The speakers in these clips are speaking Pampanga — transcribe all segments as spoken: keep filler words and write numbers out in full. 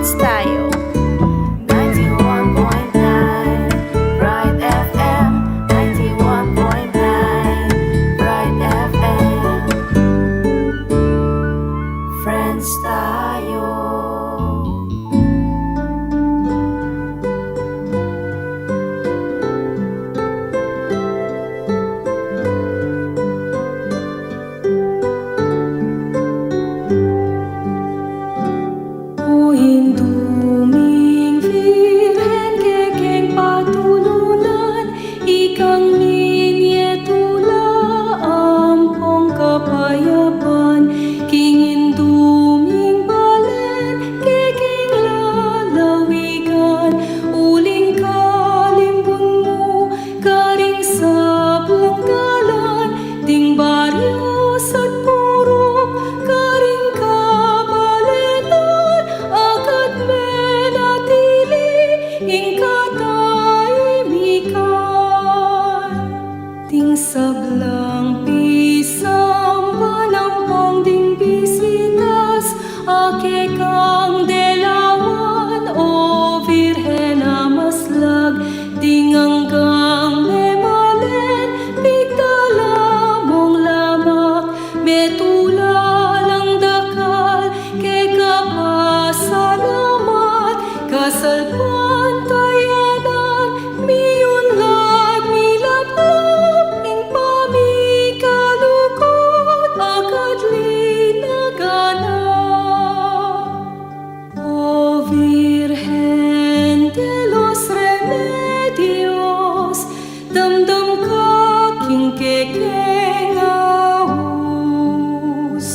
Tayo. Ninety-one point nine Bright F M, ninety-one point nine Bright F M. Friends tayo. O Induming Virgen, kekeng patulunan, ikang minye tula ampong kapayapan, king induming balen, kekeng lalawigan, uling kalimbun mu, karing sablang dalan, ding baryo at purok, karing kabalenan, agad menatili ing katahimikan. Ding sablang pisamban ampong ding bisitas, a kekang delawan, O Virgen a maslag, ding anggang memalen, pigdala mung lamak, metula lang dakal, keka pasalamat, kasalpantayanan, miunlad, milaplap, ing pamikalugud, agad linaganap. O Virgen de los Remedios, damdam ka king kekeng aus,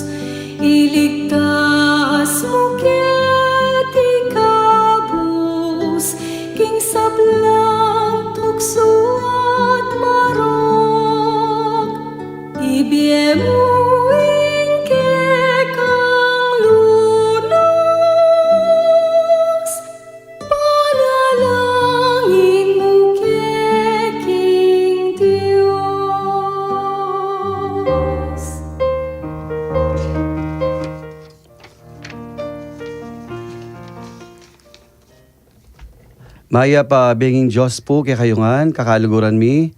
iligtas mu keti kabus, king sablang tuksu at marok, ibie mu ing kekang lunas, panalangin mu ke king Dios. Mayap a benging Dios pu kekayu ngan, kakaluguran mi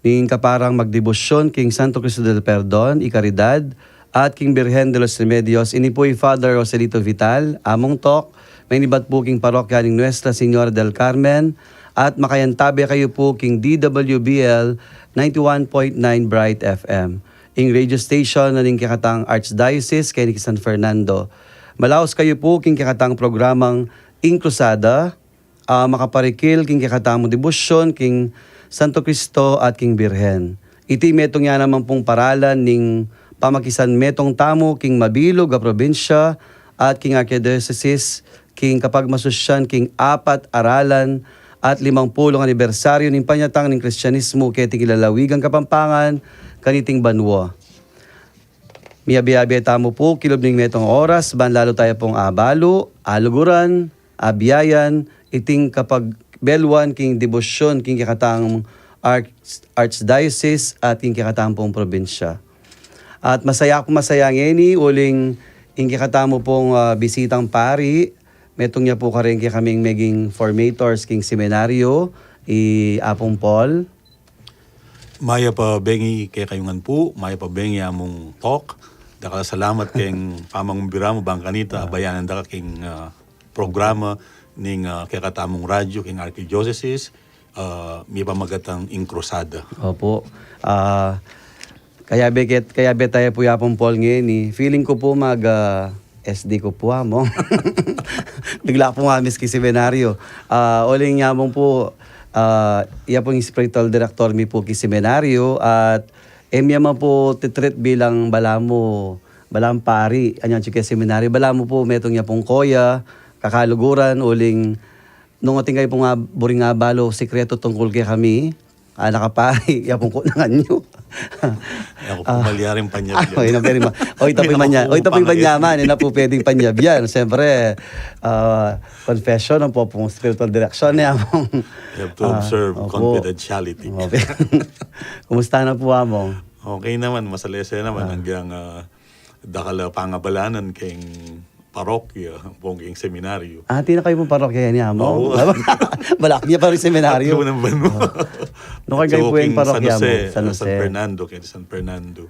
ning kaparang magdebosyon king Santo Cristo del Perdon y Caridad at king Birhen de los Remedios. Ini pu i Father Joselito Vital, Among Tok, menibat pu king parokya ning Nuestra Señora del Carmen, at makayantabe kayu pu king D W B L ninety-one point nine Bright F M, ing radio station na ning kekatang Archdiocese keni king San Fernando. Malaus kayu pu king kekatang programang Ing Cruzada, a makaparikil king kekatamung debosyon king Santo Cristo at king Birhen. Iti metung ya naman pung paralan ning pamakisan metung tamu king mabilug a probinsya at king arkidiocese, king kapagmasusyan king apat aralan at limang pulung anibersaryu ning panyatang ning Kristianismu keti king lalawigan Kapampangan kaniting banua. Miyabe-yabe tamu pu kilub ning metung oras, ban lalu tayu pung abalu, aluguran, abiayan iting kapagbeluan king debosyon king kekatang arch-, archdiocese at king kekatang pung probinsya. At masaya pu, masaya ngeni uling ing kekatamu pung, ah, bisitang pari, metung ya pu karing kekaming meging formators king seminaryo, i Apung Paul. Mayap a bengi kekayu ngan pu, mayap a bengi Among Tok. Dakal a salamat keng pamangubira mu bang kanita, abayanan da ka king, ah, programa ning, ah, kekatamung radyo king Archdiocese, ah, mipamagatang Ing Cruzada. Opo. Ah, kayabe ket, kayabe tayu pu i Apung Paul ngeni. Feeling ku pu mag, ah, S D ku pu, Among. Bigla pung amis king seminaryo. Ah, uling Among pu, ah, iya pung spiritual director mi pu king seminaryo at e mi ya man pu titreat bilang balamu, balamu pari, anyang atyu ke seminaryo, balamu pu metung ya pung koya, kakaluguran, uling nung atin kayu pung ab-, buring abalu, sikretu tungkul kekami, anak a pari, iya pung kunangan yu. Aku pu malyaring panyabyan. Ah, ina, very ma-, o, ita pu manya-, o, ita pu manyaman, ina pu pwedeng panyabyan. Siyempre, ah, confession, ang po pung spiritual direction niya, Among. You have to observe confidentiality. Opo. Kumusta na pu, Among? Okay naman, masalese naman. Ah. Hanggang, ah, dakal a pangabalanan keng parokya, ampong king seminaryo. Ah, atin na kayu pung parokya ini, Among? Oo. Balak nya pa rin seminaryo. Tatlu nang banua. Nung kaybat king parokya San Jose, San Jose. San Fernando, kaya San Fernando.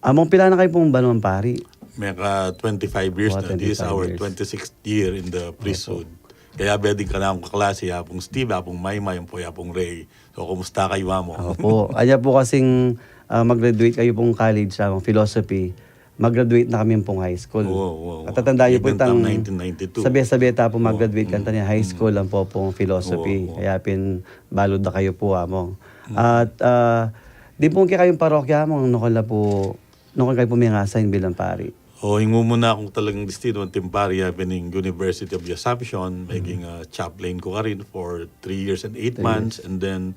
Among, pila na kayu pung banuang pari? Meka twenty-five years na. This is our twenty-sixth year in the priesthood. Kaya beng kanakung kaklase, ya pung Steve, ya pung Maymay, ampo ya pung Ray. So, kumusta kayu, Among? Opo. Anya po kasing, ah, mag-graduate kayu pung college, Among, philosophy. Mag-graduate na kami pung high school. Oo, oo, oo. Katatanda yu po itang nineteen ninety-two. Sabi-sabi ta po mag-graduate kanita ning high school, ampo pung philosophy. Oo, oo. Kaya pin balud na kayu po, Among. At, ah, di pung kekayung parokya, Among, nung kala po, nung kayu po mi-assign bilang pari? O, ing mumuna kung talagang destino, anting pari, ya pin ing University of the Assumption, maging, ah, chaplain ku karin for three years and eight months, and then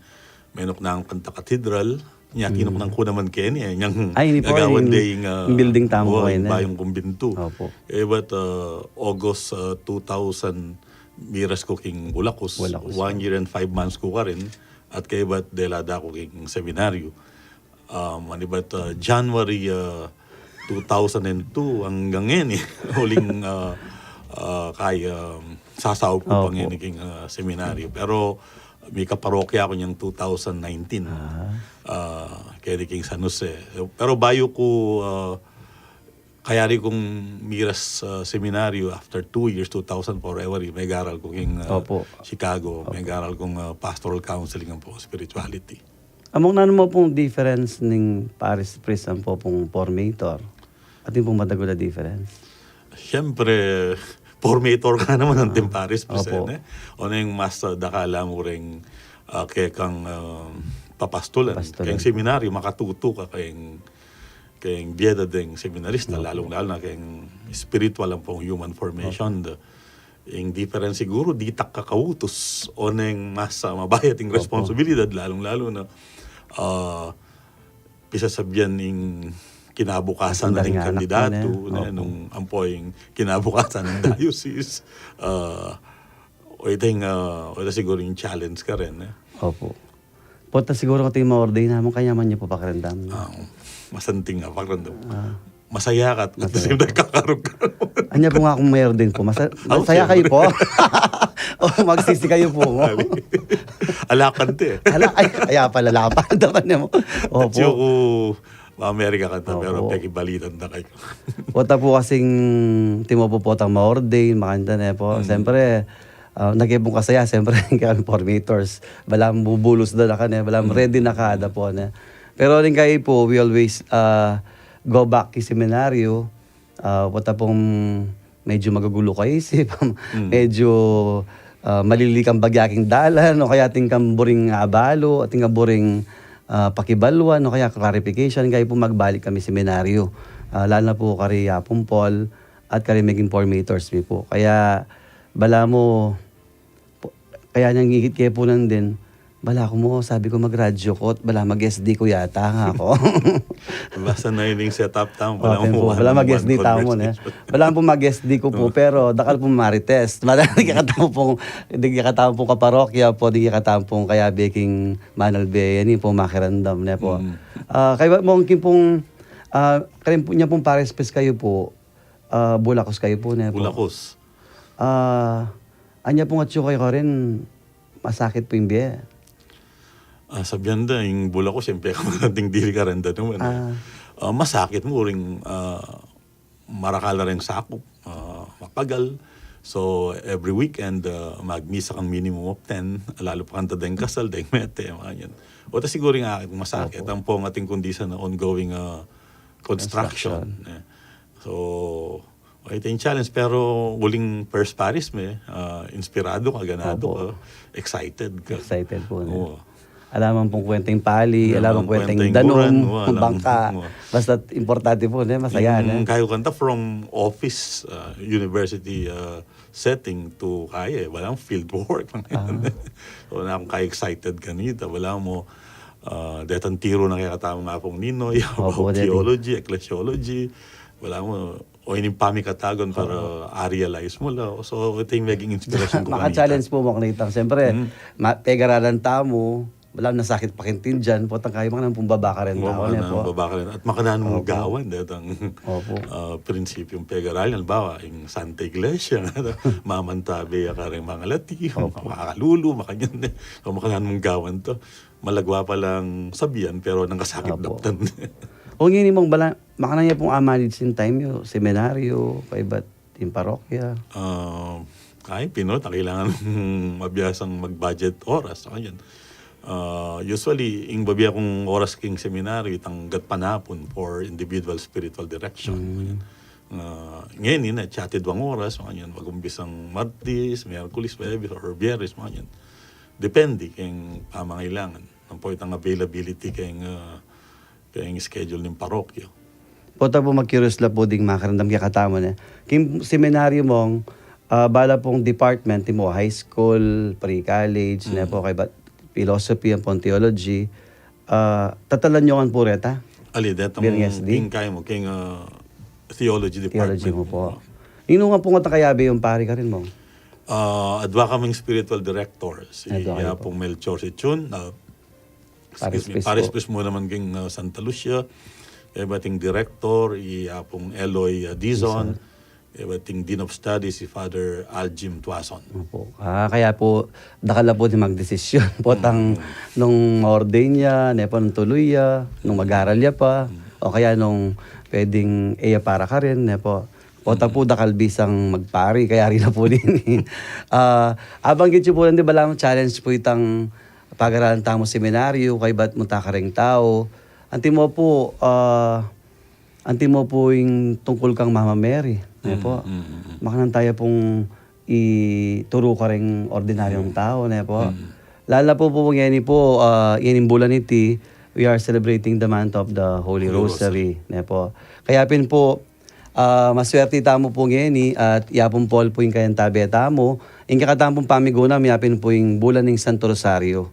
menuknang ku kanta cathedral, nya kinuknang ku naman keni, eh, nyang gagawan de ing, ah, building tamu, ing bayung kumbintu. Opo. Kaybat, ah, August, ah, two thousand, miras ku king Bulacos, one year and five months ku karin, at kaybat dela da ku king seminaryo. Um, manibat, ah, January, ah, two thousand and two, anggang ngeni, uling, ah, ah, kay, um, sasaup ku pa ngeni king, ah, seminaryo. Pero mika parokya ku nyang two thousand nineteen. Ah, keni king San Jose. Pero bayu ku, ah, kayari kung miras, ah, seminaryo after two years, two thousand four, megaral ku king, ah, Chicago, megaral kung, ah, pastoral counseling ampo spirituality. Among, nanu mu pung difference ning parish priest ampo pung formator? Atin pung madagul a difference? Siyempre, formator ka naman anting parish priest, eh. Opo. O, neng mas, ah, dakal la mu reng, ah, kekang, ah, papastulan. Papastulan. Keng seminaryo, makatutu ka keng, keng bie da deng seminarista, lalung-lalu na keng spiritual ampong human formation da. Ing difference siguru, ditak ka kautus, o neng mas, ah, mabayat ing responsibilidad, lalung-lalu na, ah, pisasabian ing kinabukasan ning kandidatu, ne, nung ampo ing kinabukasan ning diocese. Ah, o ita ing, ah, o ita siguru ing challenge karin, eh. Opo. Pota siguru keti ma-ordain, Among, kanyaman yu pu pakiramdam? Ah, masanting a pakiramdam. Ah. Masaya ka, at the same time, kakarug ka. Anya pu nga kung ma-ordain pu, masa-, masaya kayu pu? O, magsisi kayu pu? Ala kang te. Ala, ay, kaya pala, ala kang te. Opo. At yuku, Amerika kanta, pero pekibalitan da kayu. Pota pu kasing timu pu potang ma-ordain, makanita ne pu. Siyempre, ah, nagkepung kasaya, siyempre, kami formators. Balang bubulus da na kane, balang ready na kada pu, ne. Pero rin kayu pu, we always, ah, go back ki seminaryo, ah, pota pung medyo magugulu ka isip, medyo, ah, malili kang bagya king dalan, o kaya atin kang buring abalu, atin kang buring, ah, pakibaluan, o kaya clarification, kayu pu magbalik kami seminaryo. Ah, lalu na pu kari Apung Paul, at kari meging formators mi pu. Kaya, balamu, pu-, kaya nyang ngikit ke pu nandin, balaku mu, sabi ku, mag-radyo ku, balamu mag-S D ku yata, nga ku. Basta na ining setup tamu, balamu mag-S D tamu, ne. Balamu mag-S D ku pu, pero dakal pu marites. Madali kekatamu pung, deng kekatamu pung kaparokya pu, deng kekatamu pung kayabe king banal be, yan pu makiramdam, ne pu. Ah, kaybat mu king pung, ah, karin pu, nya pung parish priest kayu pu, ah, Bulacos kayu pu, ne pu? Bulacos. Ah, anya pung atsu kayu karin, masakit pu ing bie? Ah, sabian da, ing Bulacos, siyempre, kamanting dili karanda naman, eh. Ah, masakit mu ring, ah, marakal la ring sakup, ah, mapagal. So, every weekend, ah, magmisa kang minimum of ten, lalu pa kanta deng kasal, deng mete, mga yan. O, ta siguru nga masakit. Ampong atin kundi sa na ongoing, ah, construction, eh. So, ita ing challenge, pero uling first parish me, ah, inspirado ka, ganado ka, excited ka. Excited pu, ne. Oo. Ala man pung kwenteng pali, ala man kwenteng danum, bangka. Basta importante pu, ne, masaya, ne. Kayu kanta from office, ah, university, ah, setting to kaya, eh, balamu field work. So, na kung ka-excited kanita, balamu, ah, detang tiru na kaya katamu nga pung Ninoy, about theology, ecclesiology, balamu, o ining pamikatagun para a-realize mu la. So, ita ing meging inspirasyon ku kanita. Maka-challenge pu mu kanita. Siyempre, pegaralan tamu, balamu nasakit pakintindian, potang kayu makananu pung baba kareng tau, ne po? Makananu baba kareng, at makananu mung gawan, detang, ah, prinsipyung pegaralan, halimbawa, ing Santa Iglesia, mamantabe ya kareng mangalati, makalulu, makanyan, ne. O makananu mung gawan to. Malagwa palang sabian, pero nang kasakit daptan. O ngeni mong bala, makananu ya pung amanage ing time yu, seminaryo, kaybat ing parokya? Ah, ay, Pino, ta kailangan mung mabiasang mag-budget oras, saka yan. Ah, usually, ing babie kung oras king seminaryo, itang gatpanapun for individual spiritual direction. Ah, ngeni na, chatid wang oras, saka yan, mag-umpisang Martes, Miyerkules, Huwebes, or Biyernes, mga yan. Depende keng pamangailangan. Ampo itang availability keng, ah, keng schedule ning parokya. Pota pu, ma-curious la pu ding makarindam kekatamu, ne. King seminaryo mong, ah, bala pung department, antimo high school, pre-college, ne po, kaybat philosophy, ampong theology, ah, tatalan yu ngan pu reta? Ali, detang king kaya mu, king, ah, theology department. Theology mu po. Ninu ngan pu ngatang kayabe yung pari karin mong? Ah, adwa kaming spiritual director, si Yapong Melchor Sitchun, ah, excuse me, Parish Priest mu naman king, ah, Santa Lucia. Kaybat ing director, i Apung Eloy, ah, Dizon. Kaybat ing Dean of Studies, si Father Aljim Tuason. Opo. Ah, kaya po, dakal na po di magdesisyon. Potang nung ma-ordain ya, ne po, nung tuluy ya, nung mag-aral ya pa, o kaya nung pwedeng e ya para karin, ne po. Pota po, dakal bisang magpari, kaya rin na po din. Ah, abanggit yu po rin, di ba, lang challenge po itang pagaralan tamu seminaryo, kaybat mu ta kareng tau. Antimo po, ah, antimo po ing tungkul kang Mama Mary, ne po. Makananu taya pung ituru kareng ordinaryong tau, ne po. Lalo na po, po ngeni po, ah, ngeni bulan iti, we are celebrating the month of the Holy Rosary, ne po. Kaya pin po, ah, maswerte tamu po ngeni at Yapung Paul po ing kayantabe tamu, ing kekatamu pung pamigunam, yapin po ing bulan ning Santo Rosario.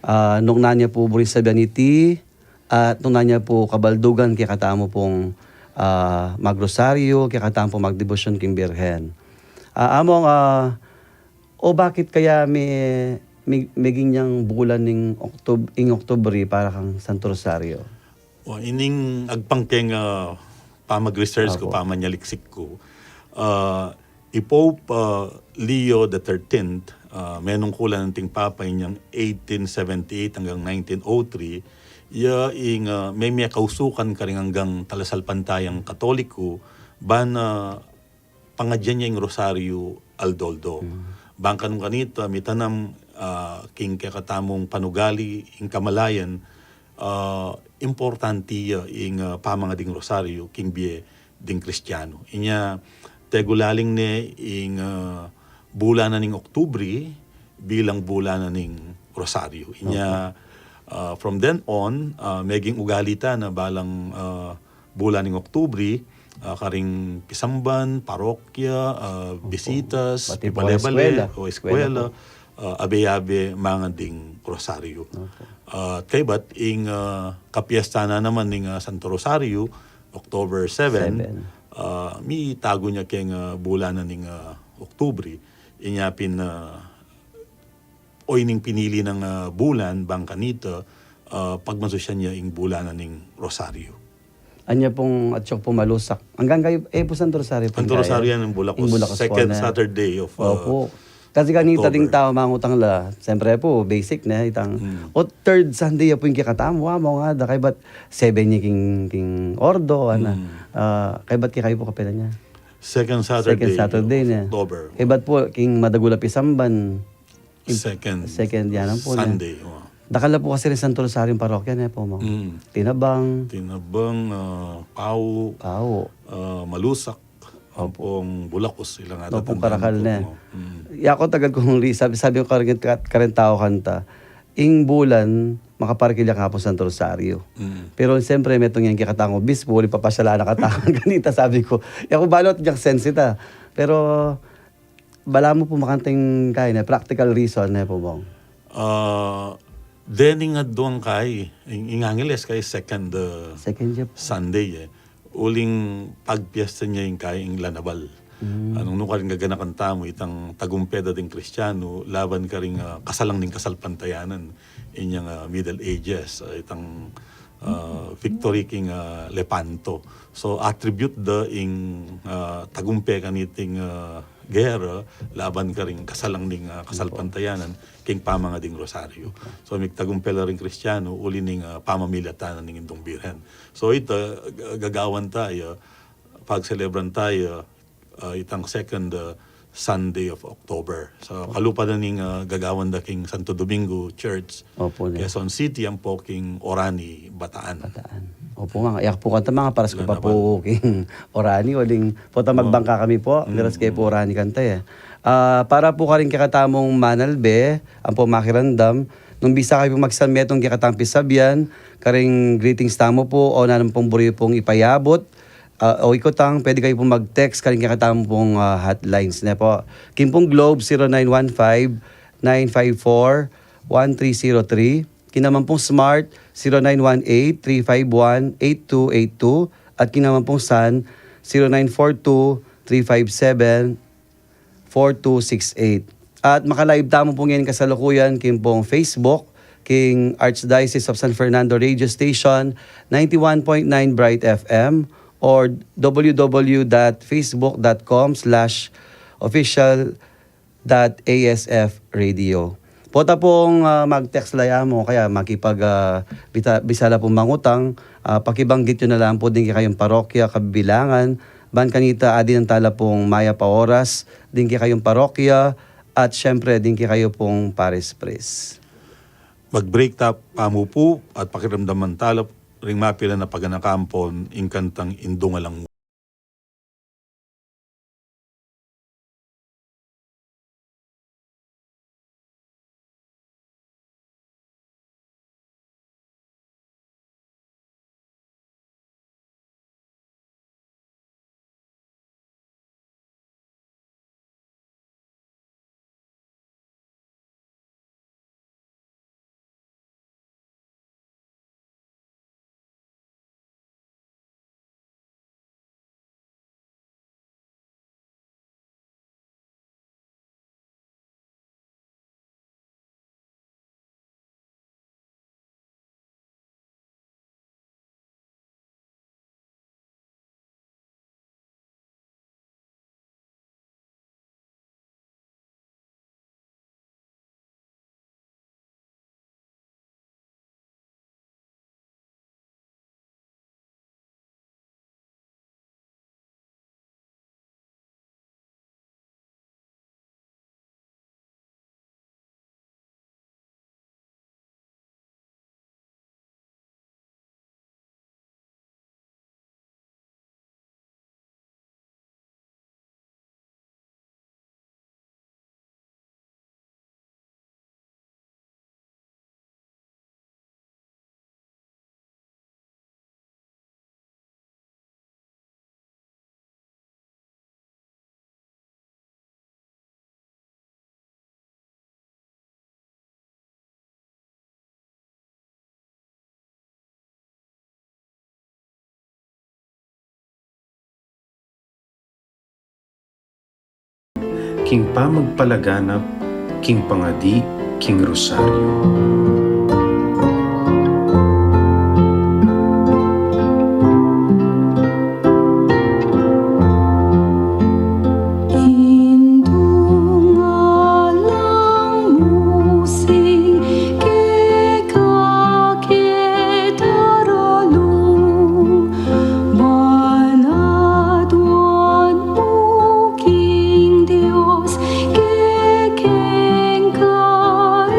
Ah, nung nanu ya po buring sabian iti, at nung nanu ya po kabaldugan kekatamu pung, ah, magrosaryo, kekatamu pung magdebosyon king Birhen. Ah, among, ah, o bakit kaya me-, me-, meging yang bulan ning Oktob-, ing Oktubre para kang Santo Rosario? O, ining agpang keng, ah, pamag-research ku, pamanyaliksik ku, ah, i Pope, ah, Leo the thirteenth, ah, menungkulan anting Papa inyang eighteen seventy-eight anggang nineteen oh three, ya ing, ah, memekausukan karing anggang talasalpantayang Katoliku, ban, ah, pangadyan ya ing rosaryo aldo-aldo. Bang kanung kanita, mitanam, ah, king kekatamung panugali, ing kamalayan, ah, importante ya ing, ah, pamangading rosaryo king bie ding Kristiano. Inya, tegulaling ne ing, ah, bulan na ning Oktubre bilang bulan na ning Rosaryo. Inya, ah, from then on, ah, meging ugali ta na balang, ah, bulan ning Oktubre, ah, karing pisamban, parokya, ah, bisitas, pati po pibale-bale, eskwela. O eskwela, ah, abe-abe mangading Rosaryo. Ah, kaybat ing, ah, kapiesta na naman ning, ah, Santo Rosario, October seven, ah, mitagun ya keng, ah, bulan na ning, ah, Oktubre. Inya pin, ah, o ining pinili nang, ah, bulan, bang kanita, ah, pagmasusyan ya ing bulan na ning Rosario. Anya pung atsok pu malusak. Anggang kayu, e pu Santo Rosario pu ing kaya. Santo Rosario yan ing Bulakos. Ing Bulakos pu second na. Saturday of, uh, Opo. Kasi kanita ding tau mangutang la, siyempre pu, basic na, itang, o third Sunday ya pu ing kekatamu, wa, mangada, kaybat seven ya king, king ordo, ana. Ah, kaybat kekayu pu kapilan ya? Second Saturday of October. Second Saturday na. Kaybat pu, king madagul a pisamban, Second Sunday, wa. Dakal na pu kasi ring Santo Rosario ing parokya, ne pu, Mang? Tinabang. Tinabang, ah, Pau. Pau. Ah, Malusak. Opo. Ampong Bulakos, ila nga. Opo, karakal ne. Yaku, tagal kung li-, sabi, sabi ku karing, karing tau kanita, ing bulan, makaparkil ya kang Santo Rosario. Pero siyempre, metung yang kekatang obispo, uli papasyalan na katamu kanita, sabi ku. Yaku, balu atin yang sense ita. Pero, balamu pu makanting kaya, ne, practical reason, ne pu, Mang? Ah, dening adwang kaya, ing, ing Angeles kaya second, uh, Sunday, e. Uling pagpiesta ne ing kaya ing La Naval. Mm. Nung nukarin gaganakan tamu itang tagumpe da ding Kristiano laban karing, ah, kasalang ning kasalpantayanan, inyang, ah, Middle Ages, ah, itang, ah, victory king, ah, Lepanto. So, attribute da ing, ah, tagumpe kaniting, ah, gera laban karing kasalang ning, ah, kasalpantayanan king pamanga ding Rosario. So, migtagumpe la ring Kristiano uli ning, ah, pamamilatan na ning Indung Birhen. So, ita, ga-, gagawan taya, pagselebran taya, ah, itang second, ah, Sunday of October. So, kalupa na ning, ah, gagawan da king Santo Domingo Church, Opo, ne. Quezon City, ampo king Orani, Bataan. Bataan. Opo nga, yak pu kanta, mga paras ku pa pu king Orani, uling pu ta magbangka kami pu, miras ke pu Orani kanta e. Ah, para pu karing kekatamung manalbe, ampo makiramdam, nung bisa kayu pu magsalme king kekatang pisabian, karing greetings tamu pu, o nanu pung buri yu pung ipayabut, ah, o ikutang, pwede kayu pung mag-text karing kekatamu pung, ah, hotlines, ne pu. King pung Globe, zero nine one five, nine five four, one three zero three. King naman pung Smart, zero nine one eight, three five one, eight two eight two. At king naman pung Sun, zero nine four two, three five seven, four two six eight. At maka-live tamu pu ngeni kasalukuyan king pung Facebook, king Archdiocese of San Fernando Radio Station, ninety-one point nine Bright F M, or w w w dot facebook dot com slash official dot a s f radio. Pota pung, ah, mag-text la ya mu, kaya makipag, ah, bita-, bisa la pung mangutang, ah, pakibanggit yu na lang pu ding kekayung parokya, kabibilangan, ban kanita atin tala pung mayap a oras ding kekayung parokya, at siyempre ding kekayu pung parish priest. Mag-break ta pamu pu at pakiramdaman tala ring mapilan a paganaka ampon ing kantang Indung Alang Mu. King pamagpalaganap, king pangadi, king rosaryo. Indung alang mu sing keka ke daralu, banat wan mu king Dios kekeng kailangan.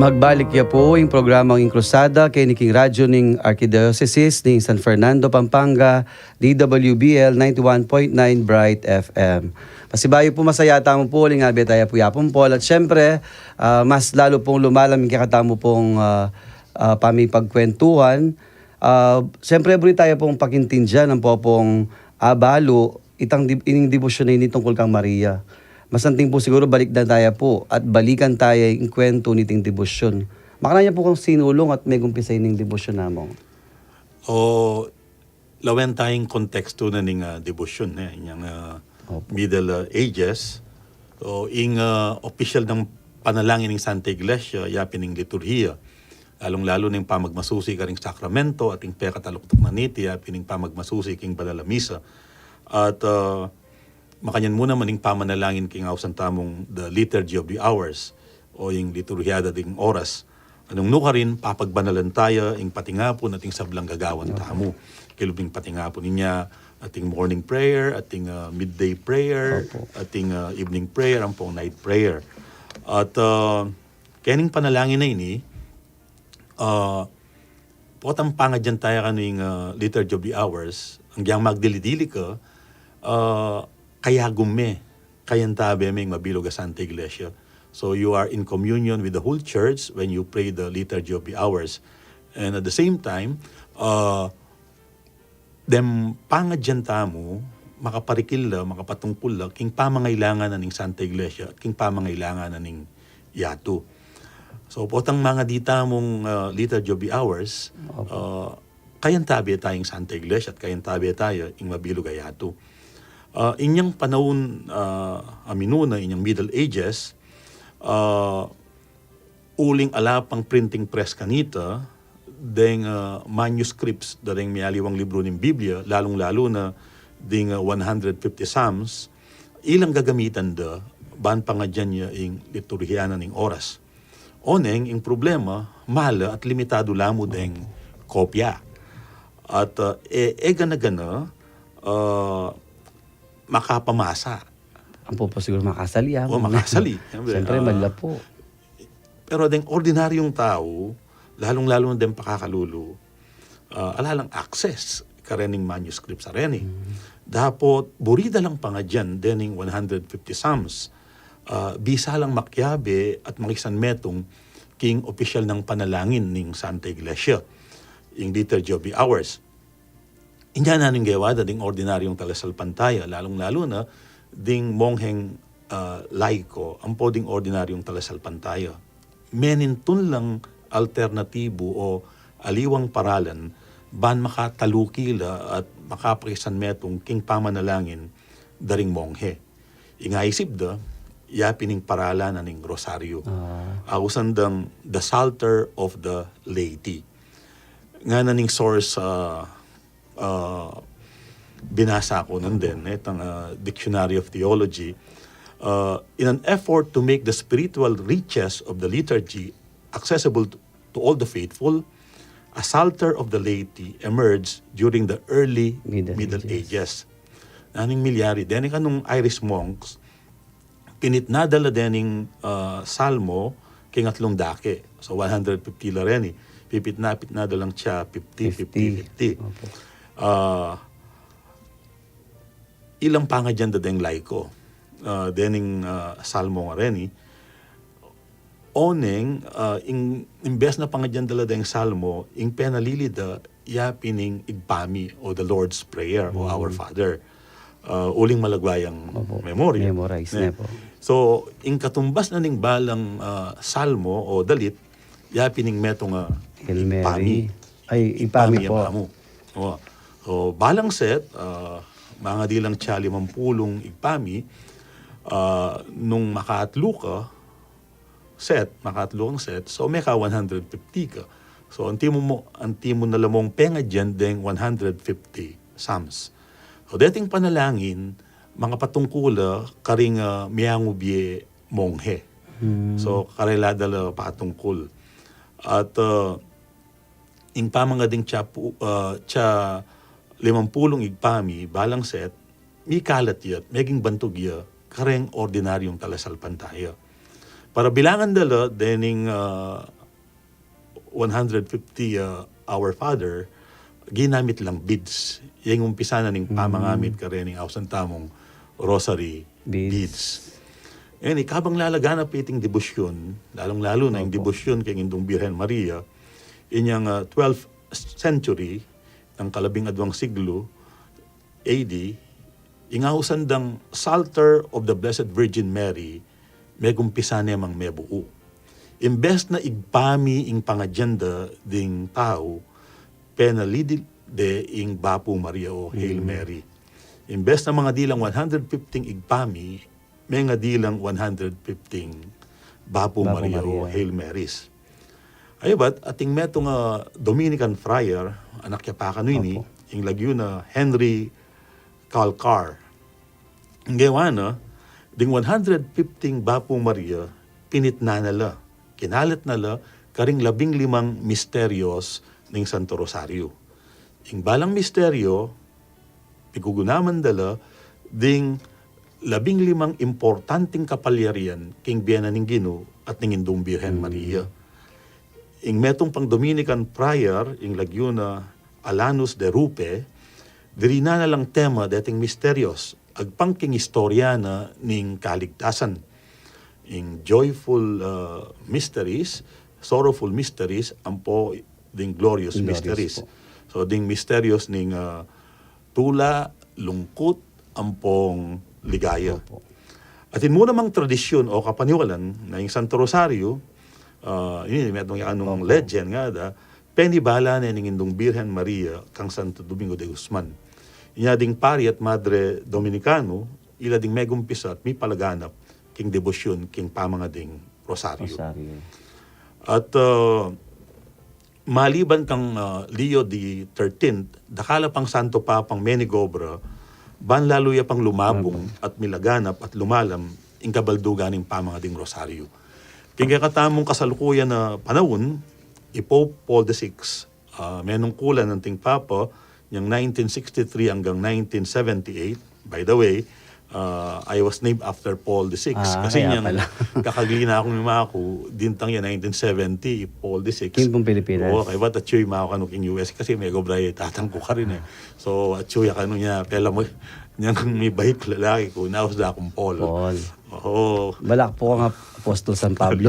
Magbalik ya pu ing programang Ing Krusada keni king radyo ning Arkidiosesis ning San Fernando, Pampanga, D W B L ninety-one point nine Bright F M. Pasibayu pu, masaya tamu pu uling abe taya pu yapun, Paul. At siyempre, ah, mas lalo pung lumalam ing kekatamu pung, ah, ah, pamipagkwentuhan. Ah, siyempre, buri taya pung pakintindian ampo pung abalu itang di-, ining debosyon a ini tungkul kang Maria. Masanting pu siguru balikdan taya pu at balikan taya ing kwentu niting debosyon. Makanyan ya pu kung sinulung at megumpisa ining debosyon, Among. O, lawen taya ing kontekstu na ning, ah, debosyon, eh, inyang, ah, Opo. Middle, ah, Ages. O, ing, ah, opisyal nang panalangin ning Santa Iglesia, yapin ing liturhiya. Lalung-lalu na ing pamagmasusi karing sakramento at ing pekataluktuk na niti, yapin ing pamagmasusi king banal a misa. At, ah, makanyan mu naman ing pamanalangin king ausan tamung the Liturgy of the Hours, o ing liturhiya da ding oras. Nung nukarin, papagbanalan taya ing patingapun at ing sablang gagawan Opo. tamu. Kilub ning patingapun inya, ating morning prayer, ating, ah, midday prayer, Opo. ating, ah, evening prayer, ampong night prayer. At, ah, kening panalangin a ini, ah, potang pangadyan taya kanu ing, ah, Liturgy of the Hours, agyang magdili-dili ka, ah, kayagum me, kayantabe me ing mabilug a Santa Iglesia. So you are in communion with the whole church when you pray the Liturgy of the Hours. And at the same time, ah, deng pangadyan tamu, makaparikil la, makapatungkul la king pamangailangan na ning Santa Iglesia at king pamangailangan na ning yatu. So, potang mangadi tamung, ah, Liturgy of the Hours, Opo. ah, kayantabe taya ing Santa Iglesia at kayantabe taya ing mabilug a yatu. Ah, inyang panaun, ah, a minuna, inyang Middle Ages, ah, uling ala pang printing press kanita, deng, ah, manuscripts da reng mialiwang libru ning Biblia, lalung-lalu na ding, ah, one hundred fifty Psalms, ilang gagamitan da ban pangadyan ya ing liturhiya na ning oras. Oneng, ing problema, mala at limitadu la mu deng kopya. At, ah, e, e gana-gana, ah, makapamasa. Ampo pu siguru makasali, ah, O, muna. makasali. Siyempre, Siyempre, ah, mala pu. Pero deng ordinaryung tau, lalung-lalu na deng pakakalulu, ah, ala lang access karening manuscripts a reni. Mm. Dapot, buri da lang pangadyan dening one hundred fifty Psalms, ah, bisa lang makiabe at makisanmetung king opisyal nang panalangin ning Santa Iglesia, ing Liturgy of the Hours. Inya na ning gewa da ding ordinaryung talasalpantaya, lalung-lalu na ding mongheng, ah, laiko, ampo ding ordinaryung talasalpantaya. Menintun lang alternatibu o aliwang paralan ban makataluki la at makapakisanmetung king pamanalangin da ring monghe. Ing aisip da, yapin ing paralan na ning rosaryo. Ah. Ausan dang the Psalter of the Laity. Ngana ning source, ah, ah, binasa ku nandin, eh, itang, ah, Dictionary of Theology, ah, in an effort to make the spiritual riches of the liturgy accessible to, to all the faithful, a Psalter of the Laity emerged during the early Middle Middle Ages. Ages. Nanu ing milyari? Deni kanung Irish monks, pinitna da la dening, ah, Salmo king atlung dake. So, one hundred fifty la reni. Pipitna-pitna da lang siya fifty, fifty, fifty. Opo. Ah, ilang pangadyan da deng laiko. Ah, dening, ah, Salmo nga reni. Oneng, ah, ing, imbes na pangadyan da la deng Salmo, ing penalili da, yapin ing Ibpa Mi o the Lord's Prayer o Mm. Our Father. Ah, uling malagwa yang Opo. memory. Memorize Ne? na po. So, ing katumbas na ning balang, ah, Salmo o dalit, yapin ing metung a Hail Ibpa Mi. Mary. Ay, Ibpa Mi Ibpa Mi po. Ama mu. O. So, balang set, ah, mangadi lang siya limampulung Ibpa Mi, ah, nung makatlu ka, set, makatlu kang set, so meka one hundred fifty ka. So, anti mu mo, anti mu na la mung pengadyan deng one hundred fifty Psalms. So, deting panalangin, makapatungkul la karing, ah, miyangubye monghe. Hmm. So, karela da la patungkul. At, ah, ing pamangading siya pu-, ah, siya limampulung Ibpa Mi, balang set, mikalat ya, meging bantug ya kareng ordinaryung talasalpantaya. Para bilangan da la dening, ah, one hundred fifty, uh, Our Father, ginamit lang beads. Yang umpisa na ning pamangamit karening ausan tamung rosary beads. Ini, kabang lalaganap iting debosyon, lalung-lalu na ing debosyon keng Indung Birhen Maria, inyang, ah, twelfth century, nang kalabing adwang siglo A D, ing ausan dang Psalter of the Blessed Virgin Mary, megumpisa ne mang mebuu. Imbes na igpami ing pangadyenda ding tau, penalidi de ing Bapu Maria o Hail Mary. Imbes na mangadi lang one hundred fifty igpami, mengadi lang one hundred fifty Bapu Maria o Hail Marys. Aybat, ating metung a Dominican friar, anak ya pa kanu ini, ing lagyu na Henry Calcar. Ing gewa na, ding one hundred fifty Bapu Maria, pinitnan na la, kinalat na la karing labing limang misterios ning Santo Rosario. Ing balang misterio, pigugunaman da la ding labing limang importanting kapalyarian king bie na ning Ginu at ning Indung Birhen Maria. Ing metung pang Dominican friar, ing lagyu na Alanus de Rupe, dirinan na lang tema deting misterios, agpang king istorya na ning kaligtasan. Ing joyful, uh, mysteries, sorrowful mysteries, ampo ding glorious mysteries. So, ding misterios ning, uh, tula, lungkut, ampong ligaya. Atin mu namang tradisyun o kapaniwalan na ing Santo Rosario, ah, ini, metung ya kanung legend nga da, penibala ne ning Indung Birhen Maria kang Santo Domingo de Guzman. Inya ding pari at madre Dominikano, ila ding megumpisa at mipalaganap king debosyun king pamangading Rosario. At, ah, maliban kang, ah, Leo the thirteenth, dakal a pang Santo Papang menigobra, ban lalu ya pang lumabung at milaganap at lumalam ing kabaldugan ning pamangading Rosario. King kekatamung kasalukuyan a panaun, i Pope Paul the Sixth, ah, menungkulan anting Papa, yang nineteen sixty-three anggang nineteen seventy-eight. By the way, uh, I was named after Paul the Sixth. Ah, kasi kaya niyang pala. Kakagli na akung imaku, dintang ya nineteen seventy, Paul the Sixth. King pung Pilipinas. Oo, kaya ba't atyu imaku kanu king U S kasi megobra ya tatang ku karin e. So, atyu ya kanu niya, pela mu, niyang mibait lalaki ku, naus da kung Paul. Paul. Oo. Balak pu kang Apostol San Pablo.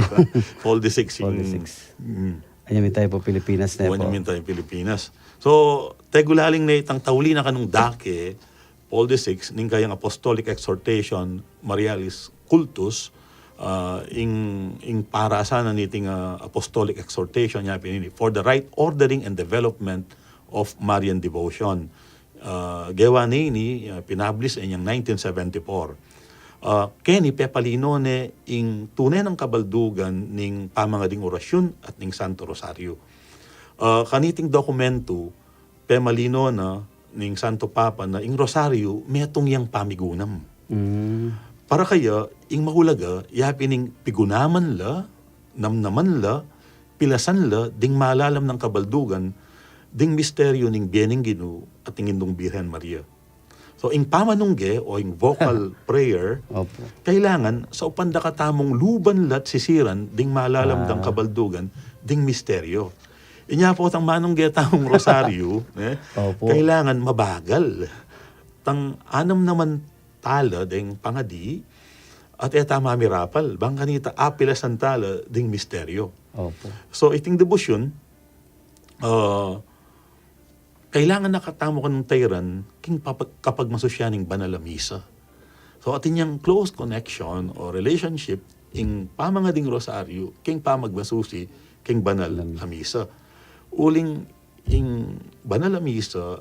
Paul the Sixth. Paul the Sixth. Mm. Anyam tamu pu Pilipinas ne pu. Anyam tamu Pilipinas. So, tegulaling ne itang tauli na kanung dake, Paul the Sixth, ning kayang Apostolic Exhortation, Marialis Cultus, ah, ing, ing parasan na niting, ah, Apostolic Exhortation, ya pinini, for the right ordering and development of Marian devotion. Ah, gewa ne ini, ah, pinablis inyang nineteen seventy-four. Ah, keni pepalino ne ing tune nang kabaldugan ning pamangading orasyun at ning Santo Rosario. Ah, kaniting dokumentu, pemalino na ning Santo Papa na ing Rosario metung yang pamigunam. Mm. Para kaya, ing mahulaga, ya pin ing pigunaman la, namnaman la, pilasan la, ding malalam nang kabaldugan, ding misteryo ning bie ning Ginu at ning Indung Birhen Maria. So, ing pamanungge o ing vocal prayer, opo, kailangan saupan da katamung luban la't sisiran ding malalam dang kabaldugan ding misteryo. Inya potang manungge tamung rosaryo, ne? Opo. Kailangan mabagal. Tang anam naman tala ding pangadi, at e ta mamirapal, bang kanita apilasan tala ding misteryo. Opo. So, iting debosyon, ah, kailangan na katamu kanung tairan king papa-, kapagmasusyan ning banal a misa. So, atin yang close connection o relationship ing pamangading rosaryo king pamagmasusi king banal a misa. Uling ing banal a misa,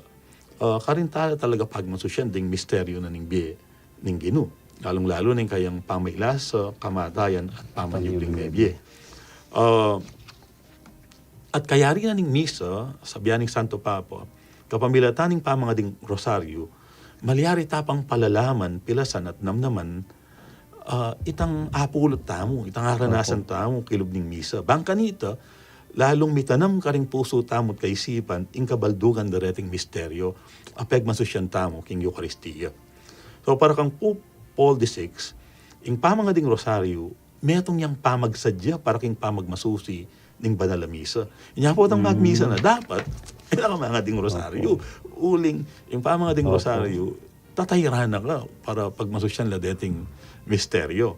ah, karin tala talaga pagmasusyan ding misteryo na ning bie ning Ginu, lalung-lalu na ing kayang pamailasa, kamatayan, at pamanyubling mebie. Ah, at kayari na ning misa, sabian ning Santo Papa, kapamilatan ning pamangading rosaryo, malyari ta pang palalaman, pilasan, at namnaman, ah, itang apulot tamu, itang aranasan tamu kilub ning misa. Bang kanita, lalung mitanam karing pusu tamu't kaisipan ing kabaldugan da reting misteryo a pegmasusyan tamu king Eukaristia. So, para kang Pope Paul the Sixth, ing pamangading rosaryo, metung yang pamagsadya para king pamagmasusi ning banal a misa. Inya potang magmisa na, dapat, kailangan manga ding rosaryo. Uling, ing pamanga ding rosaryo, tatayran na ka para pagmasusyan la deting misteryo.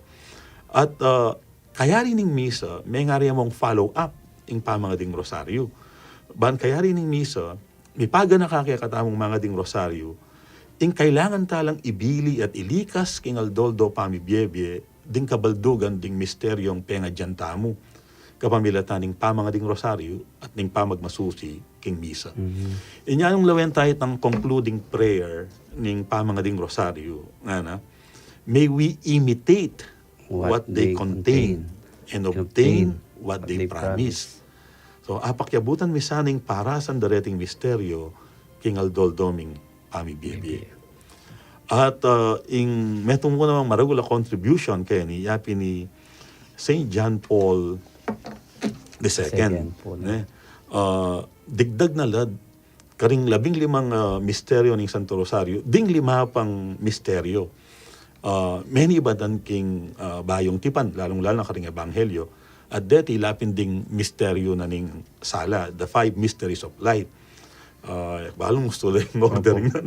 At, ah, kayari ning misa, mengari mung follow up ing pamanga ding rosaryo. Ban kayari ning misa, mipaganaka kekatamung manga ding rosaryo, ing kailangan talang ibili at ilikas king aldo-aldo pamibiebie, ding kabaldugan ding misteryong pengadyan tamu, kapamilatan ning pamanga ding rosaryo at ning pamagmasusi king misa. Inya nung lawen tayu itang concluding prayer ning pamanga ding rosaryo, ngana, "May we imitate what they contain and obtain what they promise." So, apakyabutan mi sana ing parasan da reting misteryo king aldo-aldo ming pamibiebie. At, ah, ing metung mu namang maragul a contribution keni, yapin ni Saint John Paul the Second, ne? Ah, digdag na la karing labing limang, ah, misteryo ning Santo Rosario, ding lima pang misteryo. Ah, menibat dan king, ah, Bayung Tipan, lalung-lalu na karing Ebanghelyo. At deti lapin ding misteryo na ning sala, the five mysteries of light. Ah, balung gustu la ing order na,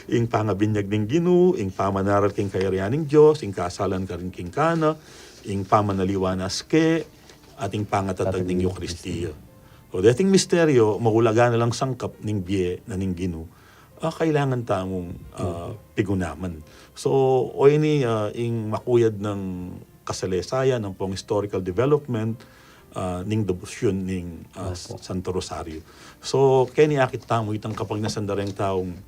ing pangabinyag ning Ginu, ing pamanaral king kayarian ning Dios, ing kasalan karin king Kana, ing pamanaliwa na aske, at ing pangatatag ning Eukaristia. So, deting misteryo, maulaga na lang sangkap ning bie na ning Ginu, ah, kailangan tamung, ah, pigunaman. So, o ini, ah, ing makuyad nang kasalesayan, ampong historical development, ah, ning debosyun ning, ah, Santo Rosario. So, keni akit tamu itang kapagnasan da reng taung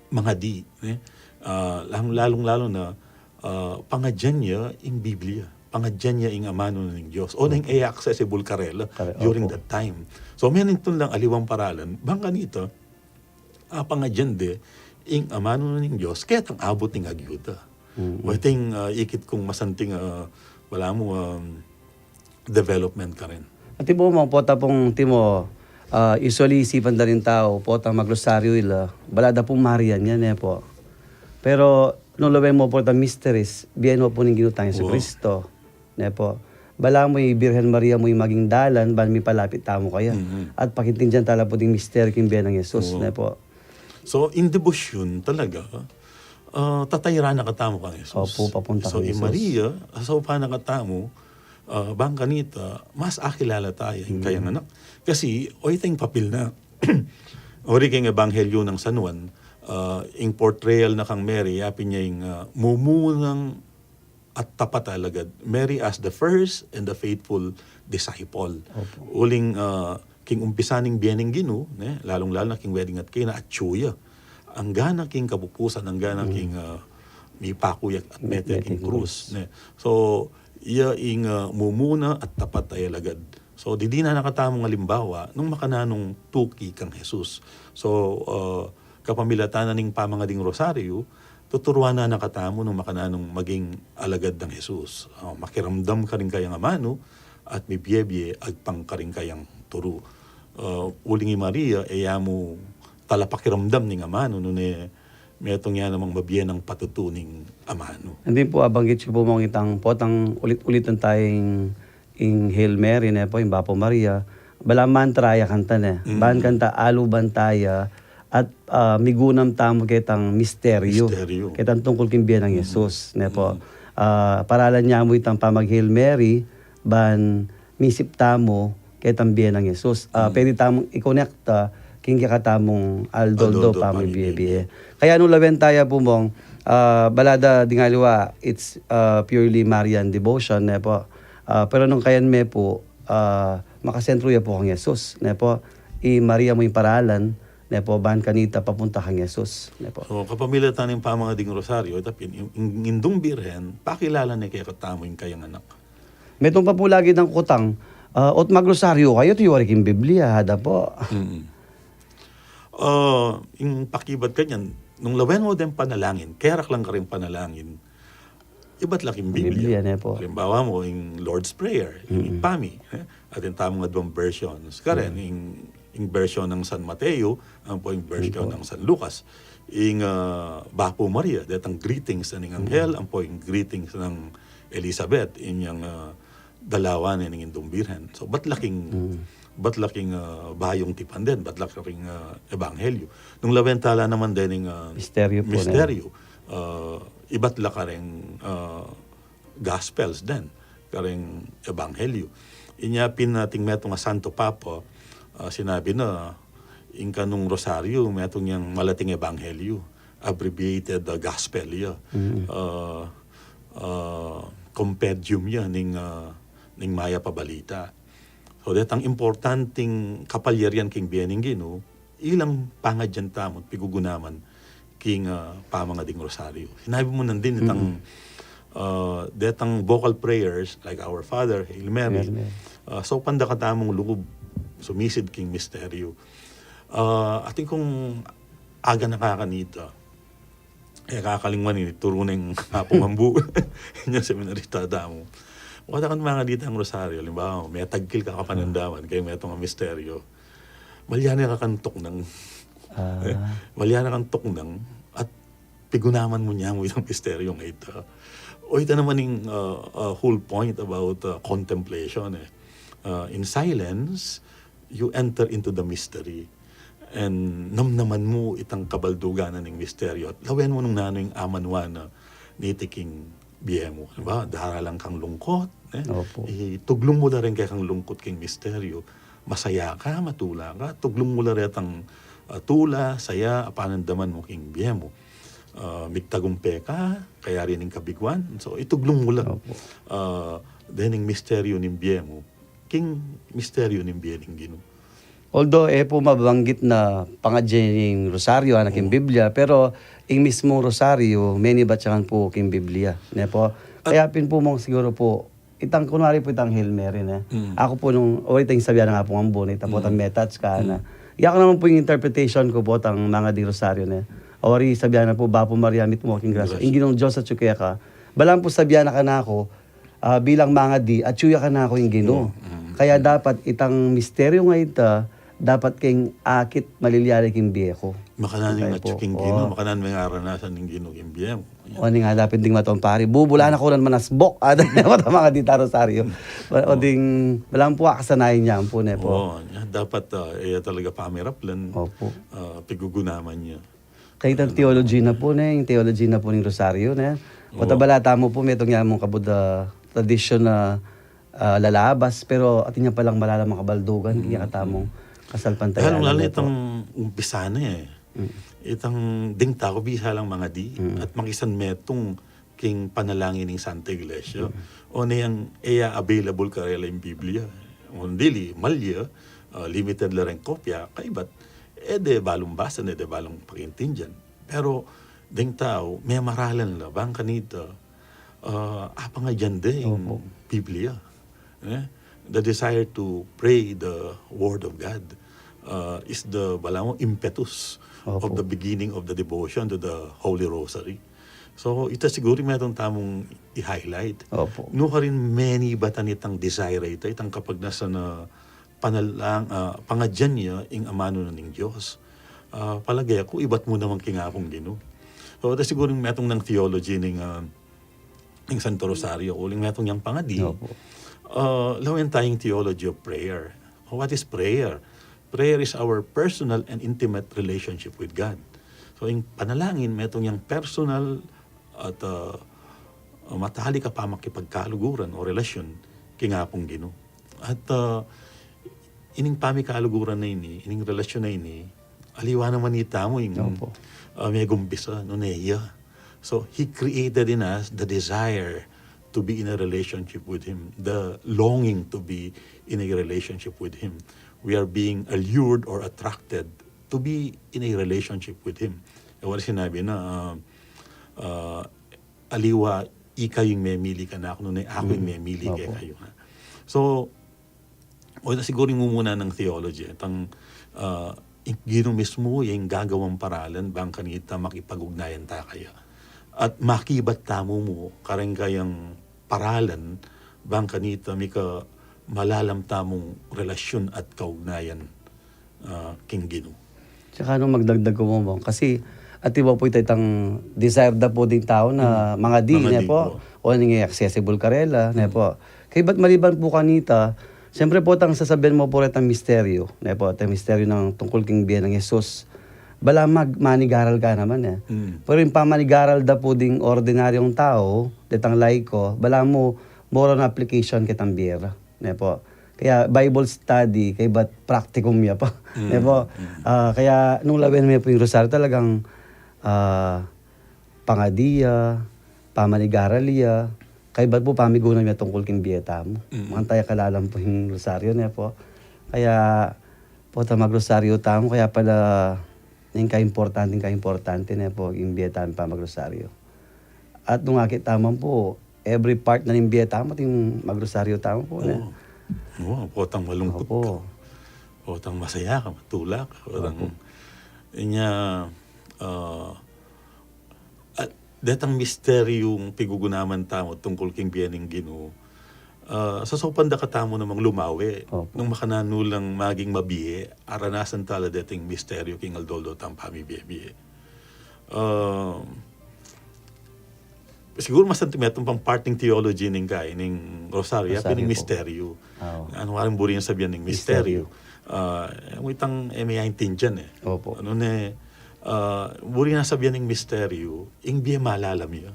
mangadi, ne? Ah, lalung-lalu na, ah, pangadyan ya ing Biblia, pangadyan ya ing amanu na ning Dios, o neng e accessible karela during that time. So, menintun lang aliwang paralan, bang kanita, ah, pangadyan de ing amanu na ning Dios, ketang abut ning agyu da. Weting, ah, ikit kung masanting, ah, balamu, um, development karin. At ibu mo, pota pung timo, ah, usually isipan da ring tau, pota magrosaryo ila, bala da pung Marian yan, e po. Pero, nung lawen mo pota mysteries, bie no pu ning Ginu tang Jesucristo, ne po. Balamu i Birhen Maria mu ing maging dalan, ban mipalapit tamu kaya. At pakintindian tala pu ding misteryo king bie nang Jesus, ne po. So, in debosyun talaga, ah, tatayran na katamu kang Jesus. Opu, papunta kang Jesus. So, i Maria, asaupan na katamu, ah, bang kanita, mas akilala taya ing kayang anak. Kasi, o itang papil na. Ori keng Ebanghelyo nang San Juan, ah, ing portrayal na kang Mary, yapin ya ing, ah, mumunang at tapat a alagad. Mary as the first and the faithful disciple. Uling, ah, king umpisa ning bie ning Ginu, ne, lalung-lalu na king wedding at Cana, atyu ya. Angga na king kapupusan, angga na king, ah, mipaku ya at mete king krus, ne. So, iya ing, ah, mumuna at tapat a alagad. So, didinan na katamung alimbawa nung makananung tuki kang Jesus. So, ah, kapamilatan na ning pamanga ding rosaryo, tuturuan na katamu nung makananung maging alagad nang Jesus. Ah, makiramdam karing kayang amanu at mibie-bie agpang karing kayang turu. Ah, uling i Maria, e ya mu talapakiramdam ning amanu, nune metung ya namang mabie nang patutu ning amanu. Andi pu, abanggit yu pu, Mong, itang potang ulit-ulit taya ing Hail Mary, ne po, ing Bapu Maria. Balamu mantra ya kanta, ne. Ban kanta aluban taya at, ah, migunam tamu ketang misteryo. Misteryo. Ketang tungkul king bie nang Jesus, ne po. Ah, paralan ya mu itang pamag-Hail Mary, ban misip tamu ketang bie nang Jesus. Ah, pwede tamung i-connect, ah, king kekatamung aldo-aldo pamibiebie. Kaya nung lawen taya pu, Mong, ah, bala da ding aliwa, it's, ah, purely Marian devotion, ne po. Ah, pero nung kayan me pu, ah, makasentro ya pu kang Jesus, ne po. I Maria mu ing paralan, ne po, ban kanita papunta kang Jesus, ne po. So, kapamilatan ning pamanga ding rosaryo, itapin, ing, ing Indung Birhen, pakilala ne kekatamu ing kayang anak. Metung pa pu lagi dang kutang, ah, ot magrosaryo kayu, ot yu wari king Biblia, ada po. Ah, ing pakibat kanyan, nung lawen mu deng panalangin, kerak lang karing panalangin, ibat la king Biblia. Biblia, ne po. Halimbawa mu, ing Lord's Prayer, ing Ibpa mi, eh, atin tamung advang versions. Karin, ing, ing version nang San Mateo, ampo ing version nang San Lucas. Ing, ah, Bapu Maria, detang greetings na ning anghel, ampo ing greetings nang Elizabeth, inyang, ah, dalawa ne ning Indung Birhen. So, bat la king, bat la king, ah, bayung tipan den, bat la king, ah, ebanghelyu. Nung lawen tala naman den ning, ah, misteryu pu, ne? Misteryu, ah, ibat la kareng, ah, Gospels den, kareng ebanghelyu. Inya pin ating metung a Santo Papa, ah, sinabi na, ing kanung rosaryu, metung yang malating ebanghelyu, abbreviated, ah, gospel ya. Ah, ah, compendium ya ning, ah, ning mayap a balita. So, detang importanting kapalyarian king bie ning Ginu, ilang pangadyan tamu, pigugunaman king, ah, pamangading rosaryu. Sinabi mu nandin itang, ah, detang vocal prayers like Our Father, Hail Mary. Hail Mary. Ah, so, panda katamung lugub sumisid king misteryu. Ah, atin kung aga na kakanita, e, kakalingwan ini, turu neng Apung Ambu. Inya seminarista tamu. Wala kang mangaditang rosaryu, alimbawa, metagkil ka kapanandaman, keng metung a misteryu. Malya ne ka kang tuknang. Ah. E, malya ne ka kang tuknang, at pigunaman mu ne mu itang misteryu a ita. O ita naman ing, ah, ah, whole point about, ah, contemplation, e. Ah, in silence, you enter into the mystery. And namnaman mu itang kabaldugan na ning misteryu. At lawen mu nung nanu ing amanuan na niti king bie mu. Diba? Daralan kang lungkot, e? Opo. Ituglung mu la rin kekang lungkot king misteryu. Masaya ka, matula ka, tuglung mu la retang, ah, tula, saya, a panandaman mu king bie mu. Ah, migtagumpe ka, kayari ning kabiguan. So, ituglung mu la. Opo. Ah, dening misteryu ning bie mu king misteryu ning bie ning Ginu. Although e pu mabanggit na pangadyan ing rosaryu, ana, king Biblia, pero ing mismung rosaryu, menibat ya ngan pu king Biblia, ne pu? Kaya pin pu mung siguru pu, itang kunwari pu itang Hail Mary, ne? Aku pu nung, o itang sabian na nga pu ng Ambu, ne, ita pu itang metouch ka, na. Yaku naman pu ing interpretation ku pu itang mangading rosaryu, ne? Awari sabian na pu, Bapu Maria, mitmu ka king grasya. Ing Ginung Dios atyu keka. Balang pu sabian na kanaku, ah, bilang mangadi, atyu ya kanaku ing Ginu. Kaya dapat itang misteryu nga ita, dapat keng akit malilyari king bie ku. Makananu ing atyu king Ginu, makananu ing aranasan ning Ginu king bie mu. O, ini nga dapin ding matung pari. Bubulan aku ran manasbok. Ada na mata mangadi ta rosaryu. O ding, balang pu akasanayan ya pu, ne pu? O, ya, dapat, ah, e ya talaga pamiraplan. Opo. Ah, pigugunaman ya. Kaya itang theology na pu, ne, ing theology na pu ning rosaryu, ne. Opo. Pota bala tamu pu, metung ya mung kabud a tradisyon na, ah, lalabas, pero atin ya palang malalam a kabaldugan, kaya katamung kasalpantayanan, lalung ne pu itang umpisa na, e. Itang ding tau bisa lang mangadi, at makisan metung king panalangin ning Santa Iglesia. O ne yang e ya available karela ing Biblia. O dili, malya, ah, limited la reng kopya, kaibat, e de balung basan, e de balung pakintindian. Pero, ding tau, memaralan la, bang kanita, ah, apangadyan de ing Biblia. Eh? The desire to pray the word of God, uh, is the, balamu, impetus of the beginning of the devotion to the Holy Rosary. So, ita siguru metung tamung i-highlight. Opo. Nukarin menibatan itang desire ita, itang kapagnasan a panalang, ah, pangadyan ya ing amanu na ning Dios. Ah, palage ku, ibat mu naman king Apung Ginu. So, ita siguru metung nang theology ning, ah, ning Santo Rosario, uling metung yang pangadi. Opo. Ah, lawen taya ing theology of prayer. What is prayer? Prayer is our personal and intimate relationship with God. So, ing panalangin, metung yang personal at, ah, matalik a pamakipagkaluguran o relasyon king Apung Ginu. At, ah, ining pamikaluguran a ini, ining relasyon a ini, aliwa naman itamu ing, ah, megumpisa, nune ya. So, He created in us the desire to be in a relationship with Him, the longing to be in a relationship with Him. We are being allured or attracted to be in a relationship with Him. E, wari sinabi na, ah, ah, aliwa ikayu ing memili kanaku, nune aku ing memili kekayu. So, o, ita siguru ing mumuna nang theology, itang, ah, ing Ginu mismu ya ing gagawang paralan bang kanita makipag-ugnayan ta kaya. At makibat tamu mu kareng kayang paralan bang kanita mika malalam tamung relasyon at kaugnayan, ah, king Ginu. Tsaka nung magdagdag ku mu, kasi ati ba pu ita itang desire da pu ding tau na mangadi, ne pu? O, ning accessible karela, ne pu? Kaybat maliban pu kanita, siyempre pu, itang sasabian mu pu retang misteryu, ne pu, itang misteryu nang tungkul king bie nang Jesus. Balamu mag-, manigaral ka naman e. Mm. Pero ing pamanigaral da pu ding ordinaryung tau, detang laiko, balamu more on application ketang bie ra, ne pu. Kaya Bible study, kaybat praktikum ya pa, ne pu. Mm, mm. Ah, kaya nung lawen me pu ing rosaryu talagang, ah, pangadi ya, pamanigaral ya, kaybat pu pamigunam ya tungkul king bie tamu. Mm. Manganta ya kalalam pu ing rosaryu, ne pu. Kaya pu, ta magrosaryu tamu, kaya pala ning kaimportante, ning kaimportante, ne pu, ing bie tamu pamagrosaryu. At nung akit tamu pu, every part na ning bie tamu, ating magrosaryu tamu pu, ne? Oo. Oo, potang malungkut ka. Opo. Potang masaya ka, matulak ka, potang Opo. Inya, ah, at detang misteryung pigugunaman tamu tungkul king bie ning Ginu. Ah, sasaupan da katamu namang lumawe. Opo. Nung makananu lang maging mabie, aranasan tala deting misteryu king aldo-aldo tang pamibie-bie. Ah, siguru mas metung pang part ning theology ning kai, ning rosaryu, Rosaryu ning po. Misteryu. Oo. Anu, waring buri nang sabian ning misteryu. Misteryu. Ah, itang e me aintindian e. Opo. Anu ne, ah, buri nang sabian ning misteryu, ing bie malalam ya.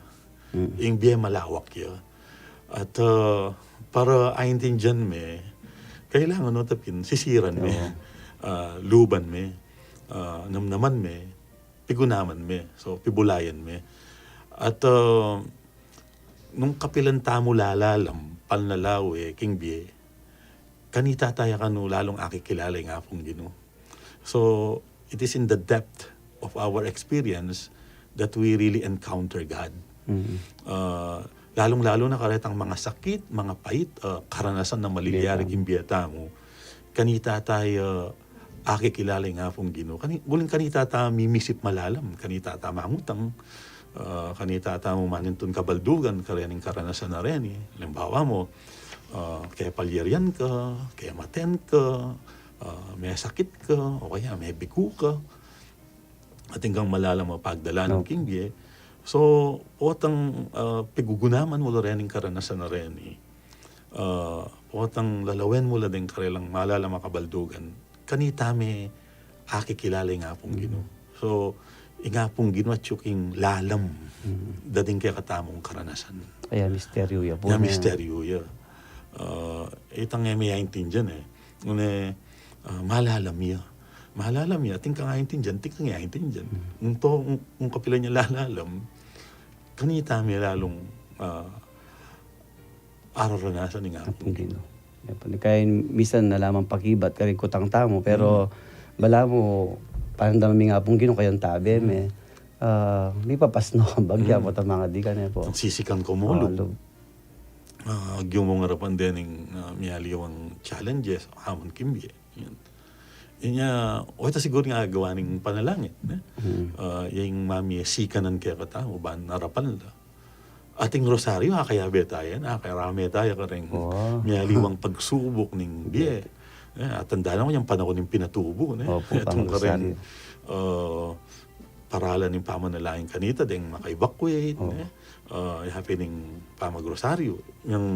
Mm. Ing bie malawak ya. At, ah, para aintindian me, kailangan no tapin, sisiran me, Oo. ah, luban me, ah, namnaman me, pigunaman me, so, pibulayan me. At, ah, nung kapilan tamu lalalam, panlalawe, king bie, kanita taya kanu lalung akikilala ing Apung Ginu. So, it is in the depth of our experience that we really encounter God. Mm. Ah, lalung-lalu na karetang mga sakit, mga pait, ah, karanasan a maliliari Bie tamu. King bie tamu. Kanita taya akikilala ing Apung Ginu. Kani-, uling kanita ta mimisip malalam, kanita ta mangutang, ah, kanita ta mu manintun kabaldugan, kareng karanasan a reni. Alimbawa mu, ah, kepalyarian ka, kematen ka, ah, mesakit ka, o kaya mebiku ka. Atin kang malalam a pagdalan Opo. King bie. So, potang, ah, pigugunaman mu la rening karanasan a reni. Ah, potang lalawen mu la deng karelang malalam a kabaldugan. Kanita me akikilala ing Apung Ginu. Mm. So, ing Apung Ginu atyu king lalam Mm. da ding kekatamung karanasan. Kaya misteryu ya pu. Ya misteryu ya. Ah, itang e me aintindian e. Ngeni, ah, malalam ya. Malalam ya, atin kang aintindian, atin kang aintindian. Mm. Nung to, nung, nung kapilan ya lalalam, kanita me lalung, ah, araranasan ing Apung Ginu. Apung Ginu. Ya pu, kaya minsan ala mang pakibat karing kutang tamu, pero Mm. balamu, panandam me ing Apung Ginu, kayang tabe Mm. me, ah, mipapasno, bagya Mm. pu ta mangadi ka ne pu. Ang sisikan ko mo, Ah, Lord. Lord. Ah, agyu mung arapan dening, ah, mialiwang challenges, amun king bie. Yan. Inya, o, ita siguru ing agawa ning panalangin, ne? Mm. Ah, ing mamiesikanan kekatamu, ban arapan la. Ating rosaryu, akayabe taya yan, akarame taya kareng Wow. mialiwang pagsubuk ning bie. Bie. Eh, at tanda na mu yang panahon ning pinatubu, ne? Opo, Itong kareng, pamagrosaryu. ah, paralan ning pamanalangin kanita, deng maka-evacuate, Oo. ne? Ah, ya pin ing pamagrosaryu. Yang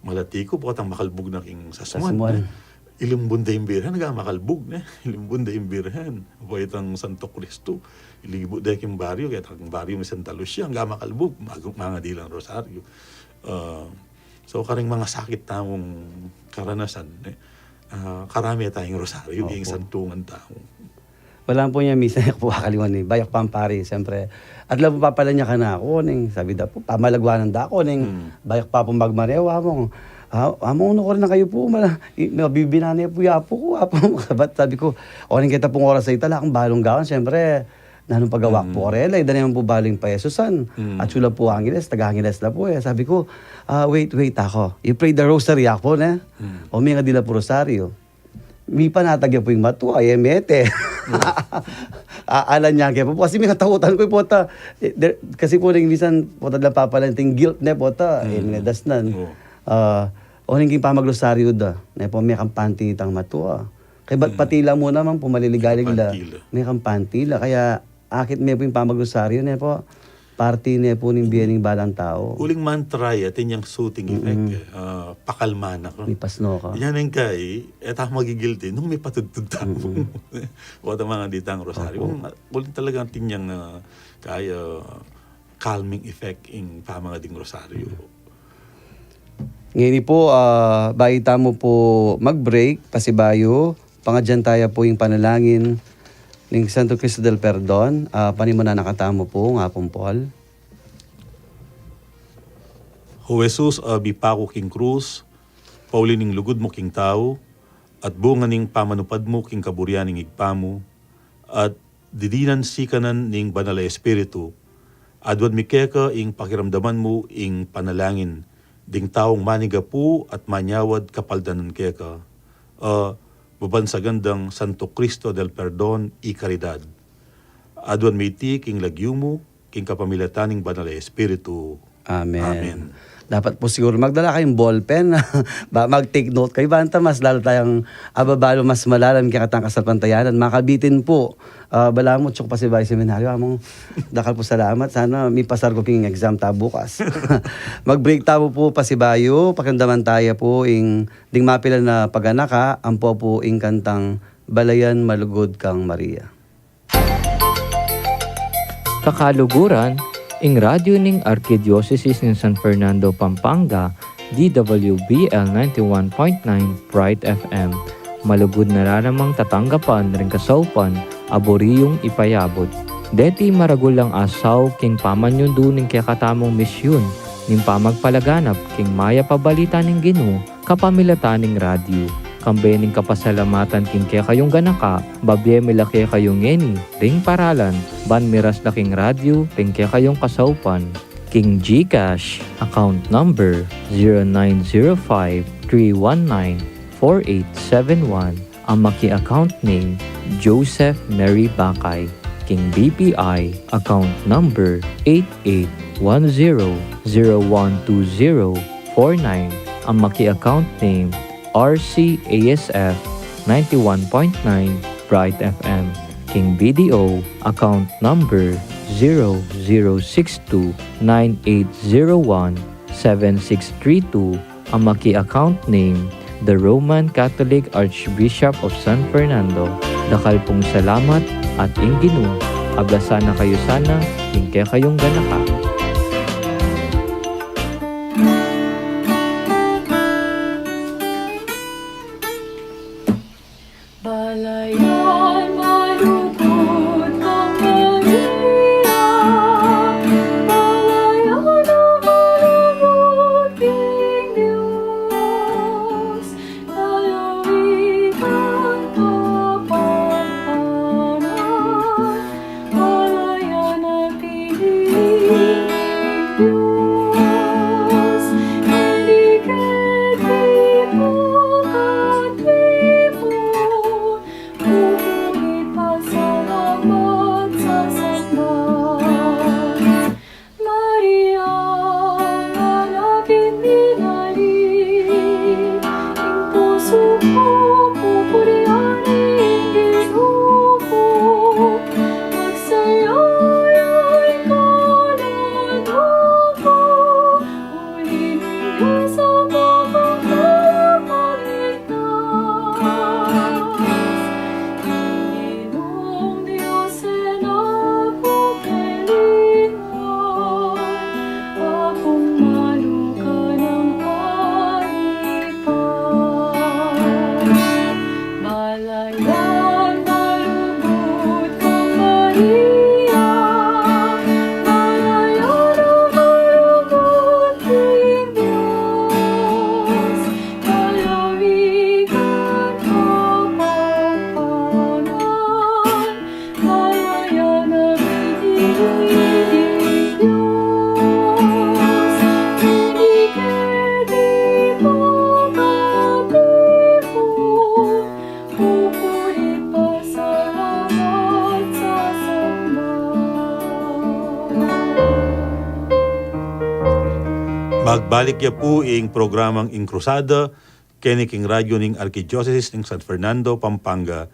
malati ku, potang makalbug na king sasmuan, Sasmuan. ne? Ilimbun da ing Birhen, aga makalbug, ne? Ilimbun da ing Birhen. Apo itang Santo Cristo, ilibu da king baryu, keta king baryu mi Santa Lucia, aga makalbug, mag-, mangadi lang rosaryu. Ah, so, kareng mangasakit tamung karanasan, ne? Ah, karame tayang rosaryu, Opo. ing santungan tamu. Balamu pu nya, minsan e ku pu akaliwan ing bayu ku pang pari, siyempre. At la pu papalan ya kanaku, ning sabi da pu, pamalaguanan da ku, ning Hmm. bayu ku pa pung magmarewa, Among, ah, Among, nukarin na kayu pu, mala-, i-, mabibinan ne pu ing apu ku, apu, kabat sabi ku, o, ning keta pung oras a ita, ala kung balung gawan, siyempre, nanung pagawa ku pu Hmm. karela, e da ne man pu balu ing payesusan. Hmm. At sula pu Angeles, taga-Angeles la pu e. Sabi ku, ah, wait, wait, aku. You pray the rosary, aku, ne? Hmm. O, mingadi la pu rosaryu. Mipanatag ya pu ing matua, e mete. Hmm. A-, ala nya ke pu, kasi mingatakutan ku, e, pota, e, de-, kasi pu ning minsan, pota, da papalan ing guilt, ne, pota, e, Hmm. minadasnan. Oo. Ah, o, ning king pamagrosaryu da, ne pu, mekampante itang matua. Kaybat Hmm. pati la mu naman pu, maliligalig la. Mekampante la. Mekampante la. Kaya, akit me pu ing pamagrosaryu, ne pu. Parti ne pu ning bie ning balang tau. Uling mantra ya, atin yang soothing effect, eh. Ah, pakalma na ka. Mipasno ka. Yan ang kai, e ta magigilti nung mipatudtud tamu. Wa ta mangadi tang rosaryo. Opo. Uling talagang atin yang, ah, kai, ah, calming effect ing pamangadi ning rosaryo. Ngeni pu, ah, bayu tamu pu mag-break, pasibayu, pangadyan taya pu ing panalangin ning Santo Cristo del Perdon, ah, panimunan na katamu pu, Apung Paul. O Jesus, a mipaku king krus, pauli ning lugud mu king tau, at bunga ning pamanupad mu king kaburian ning Ibpa mu, at didinan sikanan ning Banal a Espiritu, aduan mi keka ing pakiramdaman mu ing panalangin ding taung manigapu at manyawad kapaldanan keka, a mabansagan dang Santo Cristo del Perdon y Caridad. Aduan mi iti king lagyu mu, king kapamilatan ning Banal a Espiritu. Amen. Amen. Dapat pu siguru magdala kayung ballpen. Ba, mag-take note kayu, banta mas lalu tayang ababalu, mas malalam ing kekatang kasalpantayanan. Makabitin pu. Ah, balamu, tsuk pasibayu seminaryo, among dakal pu salamat. Sana mipasar ku king exam ta bukas. Mag-break tamu pu pasibayu, pakiramdaman taya pu ing ding mapilan a paganaka, ampo pu ing kantang Balayan Malugud Kang Maria. Kakaluguran, ing radyo ning Arkidiosesis ning San Fernando, Pampanga, D W B L ninety-one point nine Bright F M. Malugud na la namang tatanggapan ring kasaupan a buri yung ipayabut. Deti maragul lang asaw king pamanyundu ning kekatamung misyun ning pamagpalaganap king mayap a balita ning Ginu kapamilatan ning radyu. Kambe ning kapasalamatan king kekayung ganaka, babie mi la kekayu ngeni ring paralan ban miras la king radyu ring kekayung kasaupan. King GCash account number zero nine zero five three one nine four eight seven one, a maki account name Joseph Mary Bakay. King BPI account number eight eight one zero zero one two zero four nine, a maki account name RCASF ninety-one point nine Bright FM. King BDO account number zero zero six two nine eight zero one seven six three two, a maki account name, The Roman Catholic Archbishop of San Fernando. Dakal pung salamat at ing Ginu ablasan na kayu sana king kekayung ganaka. Balayan malugud kang Maria, balayan a malugud king Dios, lalawigan ka Pampanga, balayan a pinili ning Dios, dikit tipu at lipun, pupuri, pasalamat, sasamba. Maria, nganapin mi na rin, ing pusu ku pupurian ing Ginu ku, magsaysay ing kalanduan ku, uli ning Dios a mapagkaligtas. Ing Ginung Dios e na ku kelinga, akung manukan a alipas. Balayan malugud kang Maria, balayan a malugud king Dios, lalawigan ka Pampanga, balayan a pinili ning Dios, dikit tipu at lipun, pupuri, pasalamat, sasamba. Magbalik ya pu ing programang Ing Krusada, keni king radyu ning Arkidiosesis ning San Fernando, Pampanga,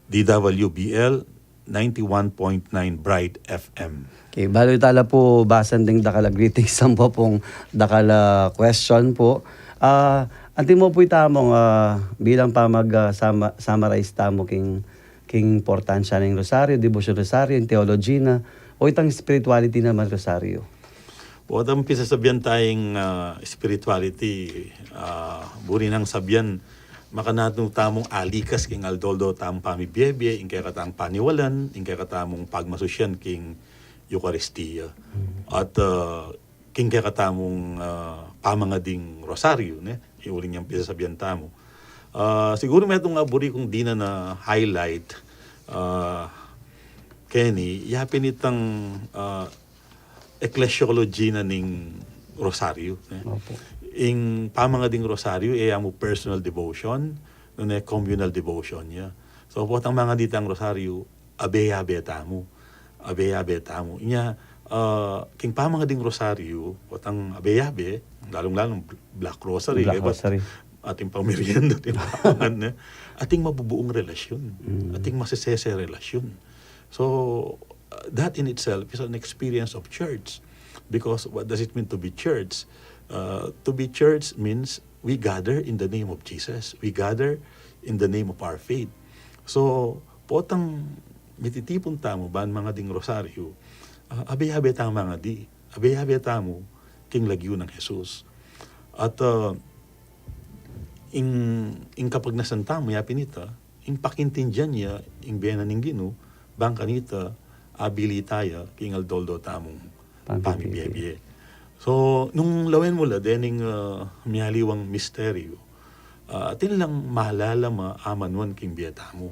DWBL ninety-one point nine Bright F M. Okay, balu tala pu basan ding dakal a greetings, ampo pung dakal a question pu. Ah, anti mu pu ita mung, ah, bilang pamag, ah, sama-, summarize tamu king, king importansya ning rosaryo, debosyon rosaryo, ing theology na, o itang spirituality naman rosaryo. Potang pisasabian tayang, ah, spirituality, ah, buri nang sabian, makananu tamung alikas king aldo-aldo tamung pamibie-bie, ing kekatang paniwalan, ing kekatamung pagmasusian king Eukaristia. At, ah, king kekatamung, ah, pamangading rosaryo, ne? Ing uling yang pisasabian tamu. Ah, siguru metung a buri kung dinan a highlight, ah, keni, yapin itang, ah, ecclesiology na ning rosaryo, ne? Opo. Ing pamangading rosaryo, e ya mu personal devotion, nune communal devotion ya. So, potang mangadi tang rosaryo, abe-abe tamu. Abe-abe tamu. Inya, ah, king pamangading rosaryo, potang abe-abe, lalung-lalung Black Rosary, Black kaya ba't Rosary. Ating pamirienda, ating pamangan, ne? Ating mabubuong relasyon. Mm. Ating masisese relasyon. So, uh, that in itself is an experience of church. Because what does it mean to be church? Uh, to be church means we gather in the name of Jesus. We gather in the name of our faith. So, potang mititipun tamu ban mangading rosaryo, uh, abe-abe tamu mangadi. Abe-abe tamu king lagyu nang Jesus. At, uh, ing, ing kapagnasan tamu, yapin ita, ing pakintindian ya ing bie na ning Ginu, bang kanita, abili taya king aldo-aldo tamung pamibie-bie. Pamibie-bie. So, nung lawen mu la dening, ah, mialiwang misteryo, ah, atin lang malalam a amanuan king bie tamu.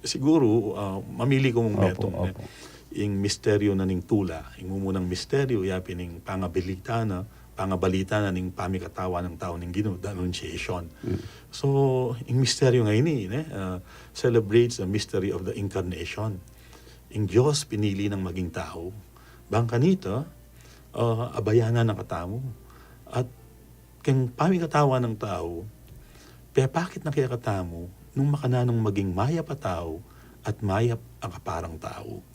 Siguru, ah, mamili ku mung metung, ne? Opo, opo. Ing misteryo na ning tula, ing mumunang misteryo, yapin ing pangabalita na, pangabalita na ning pamikatawan nang tau ning Ginu, the Annunciation. Mm. So, ing misteryo ngeni, ne, ah, celebrates the mystery of the incarnation. Ing Dios pinili nang maging tau. Bang kanita, ah, abayanan na katamu. At king pamikatawan nang tau, pepakit na kekatamu nung makananung maging mayap a tau at mayap a kaparang tau.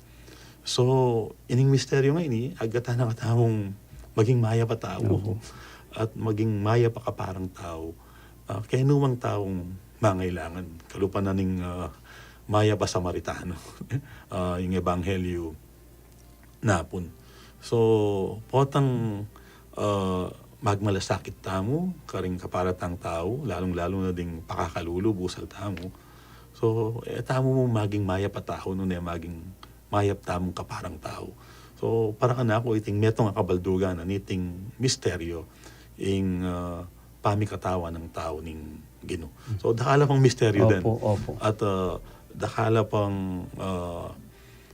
So, ining misteryo ngeni, agatan na katamung maging mayap a tau. Opo. At maging mayap a kaparang tau. Ah, kenu mang taung mangailangan. Kalupa na ning, ah, mayap a Samaritano. Ah, ing ebanghelyo napun. So, potang, ah, magmalasakit tamu karing kapara tang tau, lalung-lalu na ding pakakalulu, busal tamu. So, e tamu mu maging mayap a tau, nune maging mayap tamung kaparang tau. So, para kanaku, iting metung a kabaldugan na niting misteryo, ing, ah, pamikatawan nang tau ning Ginu. So, dakal a pang misteryo den. Opo, opo. At, ah, dakal a pang, ah,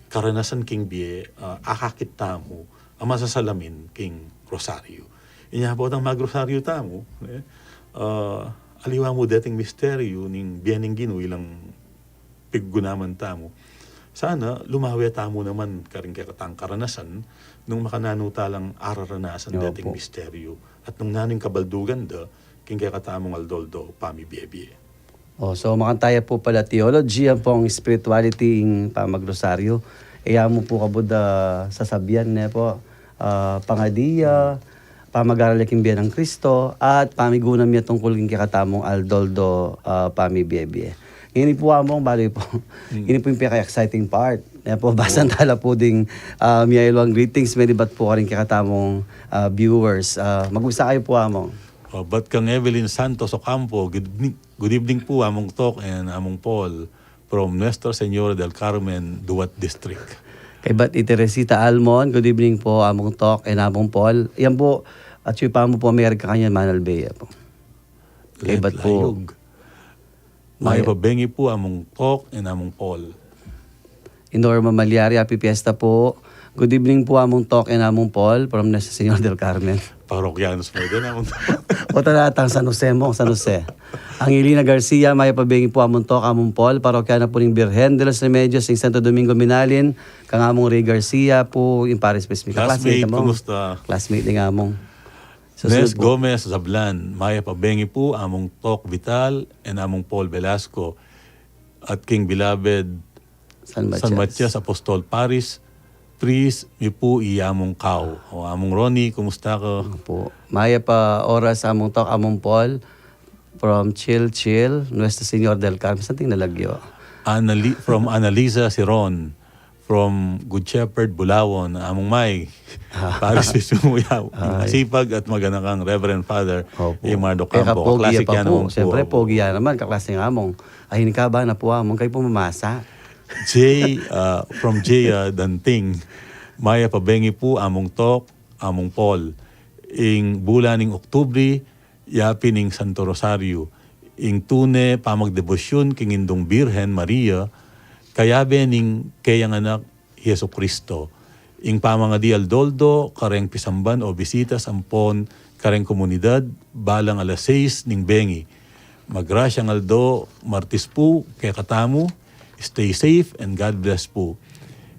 karanasan king bie, ah, akakit tamu a masasalamin king rosaryo. Inya potang magrosaryo tamu, eh, ah, aliwa mu deting misteryo ning bie ning Ginu ilang piggunaman tamu. Sana lumawe tamu naman karing kekatang karanasan nung makananu talang araranasan deting misteryo at nung nanu ing kabaldugan da king kekatamung aldo-aldo pamibie-bie. O, so, makanyan taya pu pala theology, ampong spirituality ing pamagrosaryo. E ya mu pu kabud a sasabian, ne pu, ah, pangadi ya, pamag-aral ya king bie nang Kristo, at pamigunam ya tungkul king kekatamung aldo-aldo, ah, pamibie-bie. Ngeni pu, Among, balu pu. Hmm. Ngeni pu ing pinaka-exciting part. Ne pu, basan tala pu ding, ah, miyailwang greetings, menibat pu karing kekatamung, ah, viewers. Ah, mag-umpisa kayu pu, Among. O, bat kang Evelyn Santos Ocampo, good evening, good evening pu, Among Tok and Among Paul, from Nuestra Señora del Carmen, Duat District. Kaybat i Teresita Almon, good evening pu, Among Tok and Among Paul. Yan pu, at yu pa mu pu, Amerika kanyan, Manalbea pu. Kaybat pu. Layog. Mayap a bengi pu, Among Tok and Among Paul. I Norma Malyari, happy fiesta pu. Good evening pu, Among Tok and Among Paul, from Nuestra Señora del Carmen. Parokyanos mu din, Among Tok. O, tala tang San Jose mu, San Jose. Angelina Garcia, mayap a bengi pu, Among Tok, Among Paul, parokyana pu ning Birhen de los Remedios ning Santo Domingo Minalin, kang Among Ray Garcia pu, ing Paris Presbytery. Classmate, kumusta? Classmate ning Among. Susunod pu. Nes Gomez Zablan, mayap a bengi pu, Among Tok Vital and Among Paul Velasco, at king beloved San Matias. San Matias Apostol Parish Priest, mi pu i Among Kau. O, Among Ronnie, kumusta ka? Opo. Mayap a oras, Among Tok, Among Paul, from Chill Chill, Nuestra Señor del Carmen. Santing nalagyo. Anali-, from Annalisa Siron, from Good Shepherd, Bulawan. Among May, Parish Priest mu ya, masipag at maganakang Reverend Father Emardo Campo. Kaklase ka naman po. Siyempre, pogi ya naman, kaklase ng Among. Ahin ka ba na po, Among? Kayo po mamasa. Jay, ah, from Jay, ah, Danting. Mayap a bengi pu, Among Tok, Among Paul. Ing bulan ning Oktubre, yapin ing Santo Rosario. Ing tune pamagdebosyun king Indung Birhen Maria, kayabe ning keyang anak Jesucristo. Ing pamangadi aldo-aldo kareng pisamban o bisitas ampon kareng komunidad, balang alas sais ning bengi. Magrasyang aldo, Martis pu, kekatamu, stay safe and God bless pu.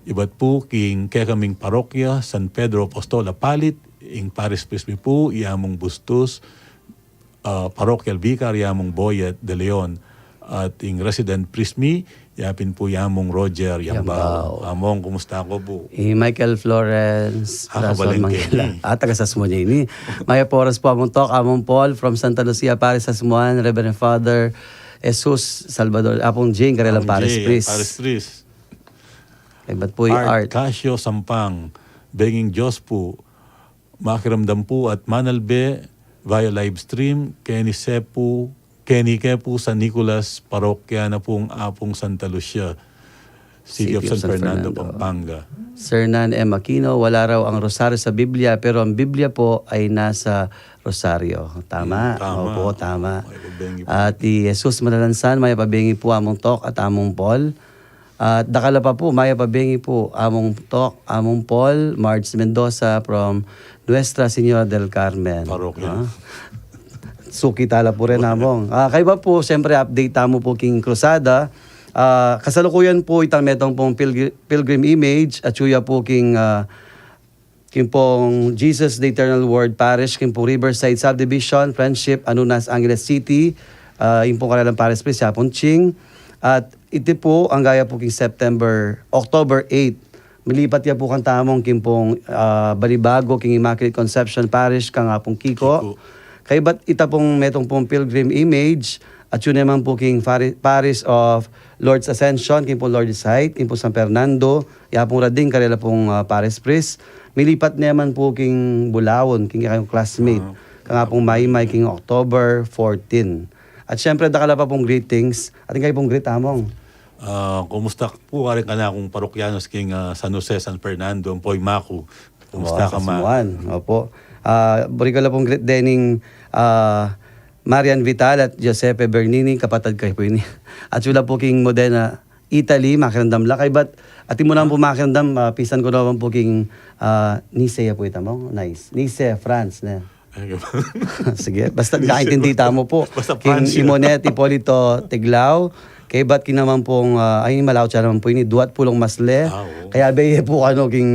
Ibat pu king kekaming parokya, San Pedro Apostol Apalit, ing Parish Priest mi pu, i Among Bustos, ah, Parochial Vicar, i Among Boyet de Leon, at ing Resident Priest mi, yapin pu i Among Roger Yambao. Yambao. Among, kumusta ko pu? I Michael Florence, ah, Rason Kabalengke Manguila. Ah, taga Sasmuan ini. Mayap a oras pu, Among Tok, Among Paul, from Santa Lucia Parish, Sasmuan, Reverend Father Jesus Salvador, Apong Jing, karelang Parish Priest. Parish Priest. Kaybat pu i Art. Art Casio Sampang, benging Diyos pu, makiramdam pu at manalbe via live stream, keni se pu, keni ke pu San Nicolas, parokya na pung Apung Santa Lucia, City of San Fernando, Pampanga. Sir Nan M Aquino, wala raw ang rosaryo sa Biblia, pero ang Biblia po ay nasa rosaryo. Tama? Mm, tama. Opo, tama. Mayap a bengi pu. At i Jesus Manalansan, mayap a bengi pu, Among Tok at Among Paul. At dakal a pa pu, mayap a bengi pu, Among Tok, Among Paul, Marge Mendoza from Nuestra Señora del Carmen. Parokya. Ah. Suki tala pu rin, Among. Ah, kaybat pu, siyempre, update tamu pu king Cruzada. Ah, kasalukuyan pu itang metung pung pilgri-, pilgrim image, atyu ya pu king, ah, king pung Jesus the Eternal Word Parish, king pung Riverside Subdivision, Friendship, Anunas, Angeles City, ah, ing pung karelang Parish Priest, i Apung Ching. At iti pu, angga ya pu king September, October eight, milipat ya pu kang tamung king pung, ah, Balibago, king Immaculate Conception Parish, kang Apung Kiko. Kiko. Kaybat ita pung metung pung pilgrim image, atyu naman pu king Pari-, Parish of Lord's Ascension, king pung Lord's Height, king pung San Fernando, ya pung rading karela pung, ah, Parish Priest. Milipat naman pu king Bulaon, king kayung classmate. Ah, kang Apung Maymay, king October fourteen. At siyempre, dakal a pa pung greetings. Atin kayu pung greet, Among. Ah, kumusta pu karing kanakung parokyanos king, ah, San Jose, San Fernando, ampo i Maku? Kumusta ka, Ma? Sasmuan. Opo. Ah, buri ku la pung greet deng, ah, Marian Vital at Giuseppe Bernini, kapatad kayu pu ini. Atyu la pu king Modena, Italy, makiramdam la. Kaybat, atin mu naman pu makiramdam, ah, pisan ku naman pu king, ah, Nice ya pu ita, Among? Nice. Nice, France, ne? Ay, sige, basta kaintindi tamu pu. Basta king Francia. I Monet Hipolito Tiglao, kaybat king naman pung, ah, ay, malaut ya naman pu ini, Duat Pulong Masle. Ah, oo. Kayabe ye pu kanu king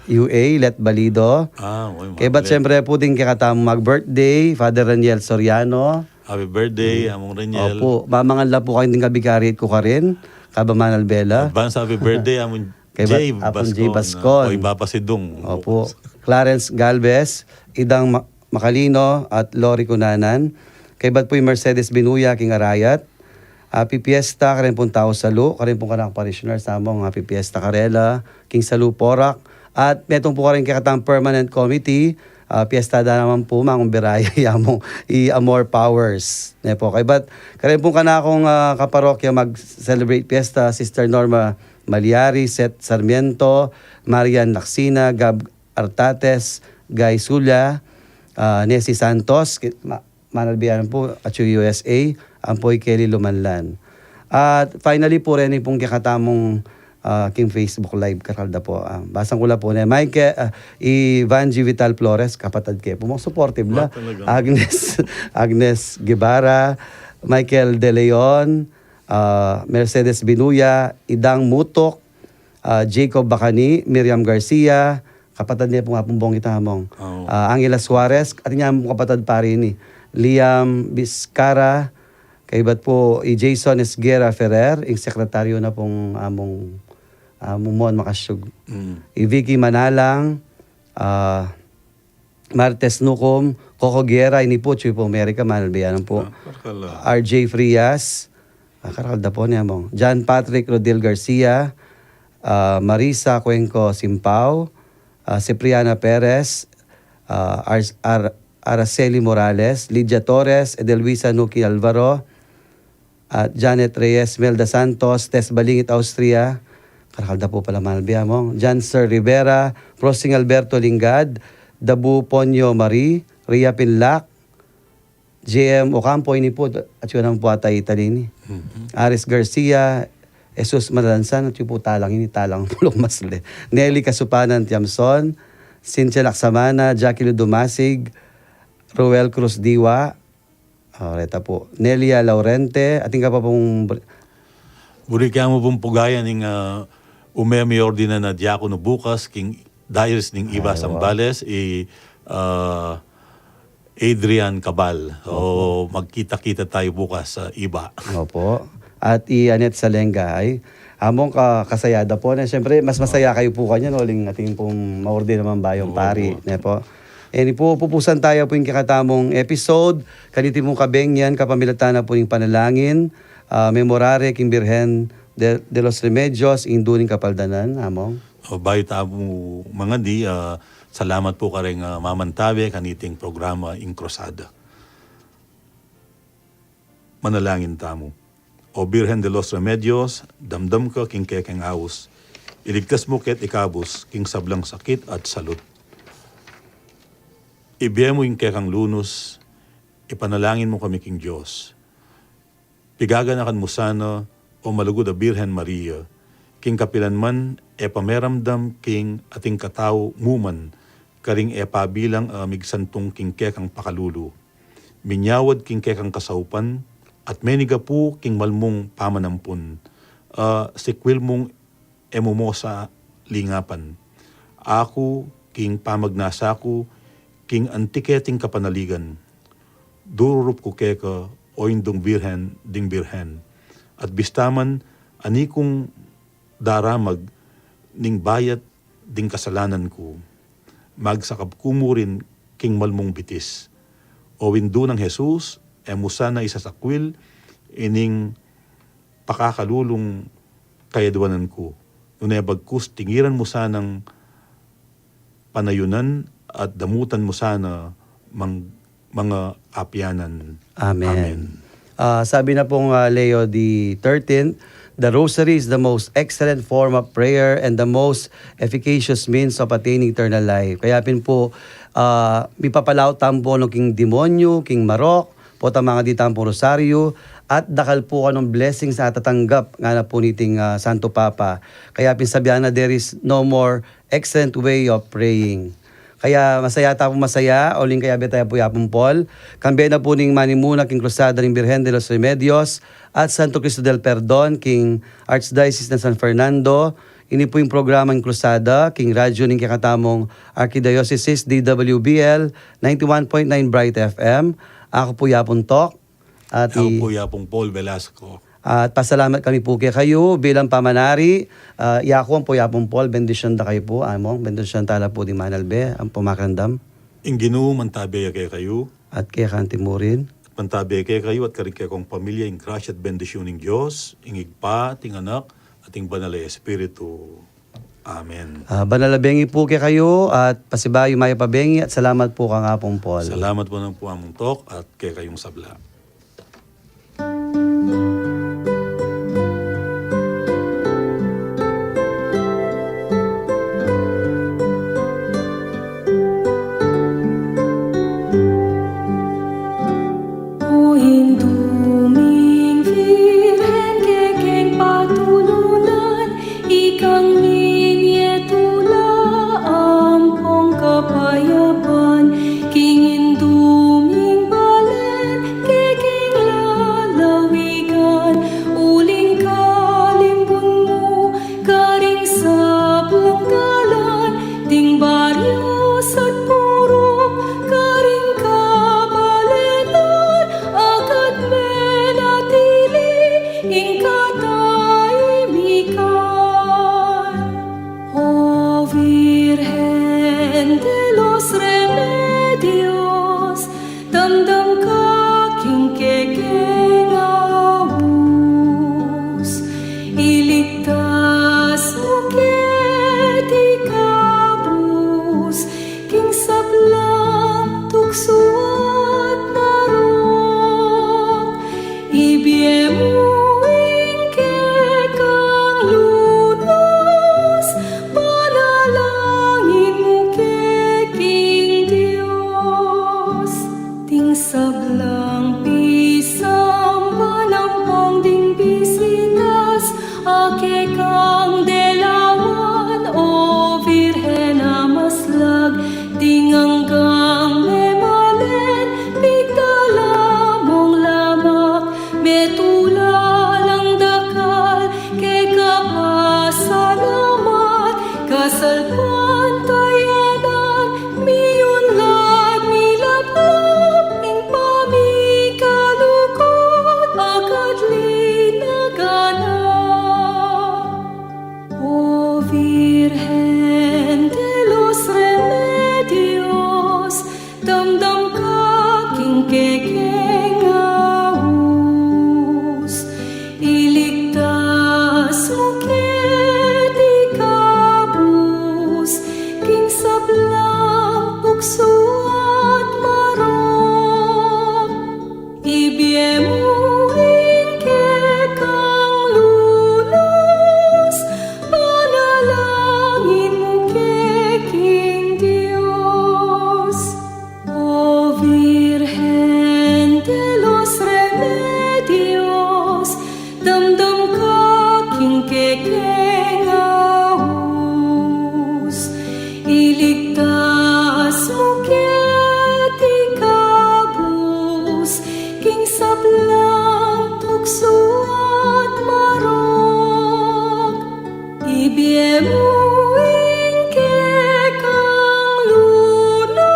U A, Let Balido. Ah, oo, kaybat siyempre pu ding kekatamung mag-birthday, Father Raniel Soriano. Happy birthday, Among Raniel. Opo, mamangan la pu kayu ding kabikarian ku karin, kaba manalbe la. Advance happy birthday, Among Jay Bascon. Kaybat Apung Jay Bascon. O, i Papa Sidung. Opo. Clarence Galvez, Idang Ma-, Macalino at Lori Cunanan. Kaybat pu i Mercedes Binuya king Arayat. Happy Fiesta kareng pung tau salu, kareng pung kanakung parishioners, Among, Happy Fiesta karela king salu, Porac. At metung pu kareng kekatang permanent committee, ah, Fiesta da naman pu, Among, Biraya, i Among, i Amor Powers. Ne pu, kaybat kareng pung kanakung, ah, kaparokya mag-celebrate Fiesta, Sister Norma Maliari, Seth Sarmiento, Marian Lacsina, Gab Artates, Guy Sulla, ah, Nessie Santos, ki-, ma-, manalbe ya pu, atyu U S A, ampo i Kelly Lumanlan. At finally pu, reni pung kekatamung, ah, king Facebook Live, karakal da pu, ah, basang ku la pu ne, Mike, ah, i Vangie Vital Flores, kapatad ke pu, Among, supportive la. Ba, talaga? Agnes, Agnes Guevara, Michael De Leon, ah, Mercedes Binuya, Idang Mutok, ah, Jacob Bacani, Miriam Garcia, kapatad ne pu nga pung bong ita, Among. Oo. Ah, Angela Suarez, atin ya pung kapatad pari ini, Liam Vizcara, kaybat pu i Jason Esguerra Ferrer, ing sekretaryu na pung Among Ah, mumon makasyug. Mm. I Vicky Manalang, ah, Martes Nukum, Coco Guerra, ini pu, atyu pu Amerika, manalbe ya naman pu. Ah, karakal, ah. R J Frias, ah, karakal da pu niya, among. John Patrick Rodil Garcia, ah, Marisa Cuenco Simpao, ah, Cipriana Perez, ah, Ar-, Ar-, Araceli Morales, Lydia Torres, Edelwisa Nuki Alvaro, at Janet Reyes, Melda Santos, Tess Balingit, Austria, karakal da pu pala, manalbe ya, among. Jan Sir Rivera, Prosing Alberto Lingad, Dabu Ponyo Marie, Ria Pinlac, J M Ocampo, ini pu, atyu naman pu ata Italy ini. Mhm. Aris Garcia, Jesus Manalansan, atyu pu Talang ini, Talang Pulok Masle. Nelly Kasupanan Tiamson, Cynthia Laksamana, Jackie Ludumasig, Roel Cruz Diwa, ah, reta pu. Nelia Laurente, atin ka pa pung br- Buri ke mu pung pugayan ing, ah, ume mi ordinan a diakono bukas, king diocese ning Iba, Ay, wa. Zambales, i, ah, Adrian Cabal. So, opo, magkita-kita tayo bukas sa Iba. Opo. At i Annette Salenga, ay, among ka-, kasaya da pu, ne? Siyempre, mas masaya kayu pu kanyan, no? Uling atin pung maordinan mang bayung pari, opo, ne pu? Ini pu, pupusan taya pu ing kekatamung episode, kaniti mung kabengyan, kapamilatan na pu ning panalangin, ah, Memorare king Birhen de, de los Remedios, Indu ning Kapaldanan, among. O, bayu tamu mangadi, ah, salamat pu kareng, ah, mamantabe kaniting programa ing Krusada. Manalangin tamu. O Birhen de los Remedios, damdam ka king kekeng aus. Iligtas mu ke at ikabus king sablang sakit at salut. Ibie mu ing kekang lunus, ipanalangin mu kami king Dios. Pigaganakan mu sana, o malugud a Birhen Maria, king kapilan man e pameramdam king ating katau mu man, karing e pabilang a migsantung king kekang pakalulu. Minyawad king kekang kasaupan, at meniga pu king malmung pamanampun, a sikwil mung e mu mu sa lingapan. Aku, king pamagnasa ku, king anti keting kapanaligan. Dururup ku keka, o Indung Birhen ding Birhen. At bista man, ani kung daramag ning bayat ding kasalanan ku. Magsakab ku mu rin king malmung bitis. O Indu nang Jesus, e mu sana isasakwil ining pakakalulung kayadwanan ku. Nune bagkus tingiran mu sanang panayunan at damutan mu sana mang-, mga apianan. Amen. Amen. Ah, sabi na pung, ah, Leo the thirteenth, "The Rosary is the most excellent form of prayer and the most efficacious means of attaining eternal life." Kaya pin pu, ah, mipapalaut tamu pu no king demonyo, king marok, pota mangadi tamu pung rosaryo, at dakal pu kanung blessings a atatanggap ngana pu niting, ah, Santo Papa. Kaya pin sabian na, "There is no more excellent way of praying." Kaya masaya tamu pung masaya, uling kayabe taya pu i Apung Paul. Kambe na pu ning manimuna king Krusada ning Birhen de los Remedios at Santo Cristo del Perdon king Archdiocese ng San Fernando. Ini pu ing programang Krusada king radyo ning kekatamung Archdiocese, D W B L, ninety-one point nine Bright F M. Aku pu i Apung Tok. At aku i pu i Apung Paul Velasco. At pasalamat kami pu kekayu bilang pamanari. Ah, yaku ampo i Apung Paul, bendisyun da kayu pu, among, bendisyun tala pu ding manalbe, ampo makanandam. Ing Ginu mantabe ya kekayu. At keka anti mu rin. At mantabe kekayu at karing kekong pamilya ing grasya at bendisyun ning Dios, ing Ibpa, at ing Anak, at ing Banal a Espiritu. Amen. Ah, banal a bengi pu kekayu, at pasibayu mayap a bengi, at salamat pu kang Apung Paul. Salamat pu naman pu, Among Tok, at kekayung sabla. O Indu ming Virgen, kekeng patulunan, ikang minie tula ampong kapayapan, king Indu ming balen, kekeng lalawigan, uling kalimbun mu, karing sablang dalan, ding baryo at purok, karing kabalenan, akat menatili ing katahimikan. A kekang delawan, O Virgen a maslag, ding anggang memalen, pigdala mung lamak, metula lang dakal, keka pasalamat, kasalpantayanan, miunlad milaplap, ing pamikalugud, a kadli na ganap. O Virgen de los Remedios, damdam ka king kekeng aus, iligtas mu keti kabus, king sablang tuksu at marok. Ibie mu ing kekang lulus, panalangin mu ke king Dios. O Virgen de los Remedios, damdam ka king kekeng aus, iligtas mu keti kabus, king sablang tuksu at marok. Ibie mu ing kekang lulus,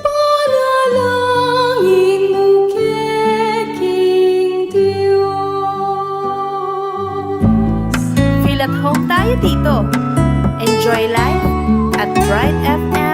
panalangin mu ke king Dios. Feel at home tayo dito. Enjoy life at Bright F M.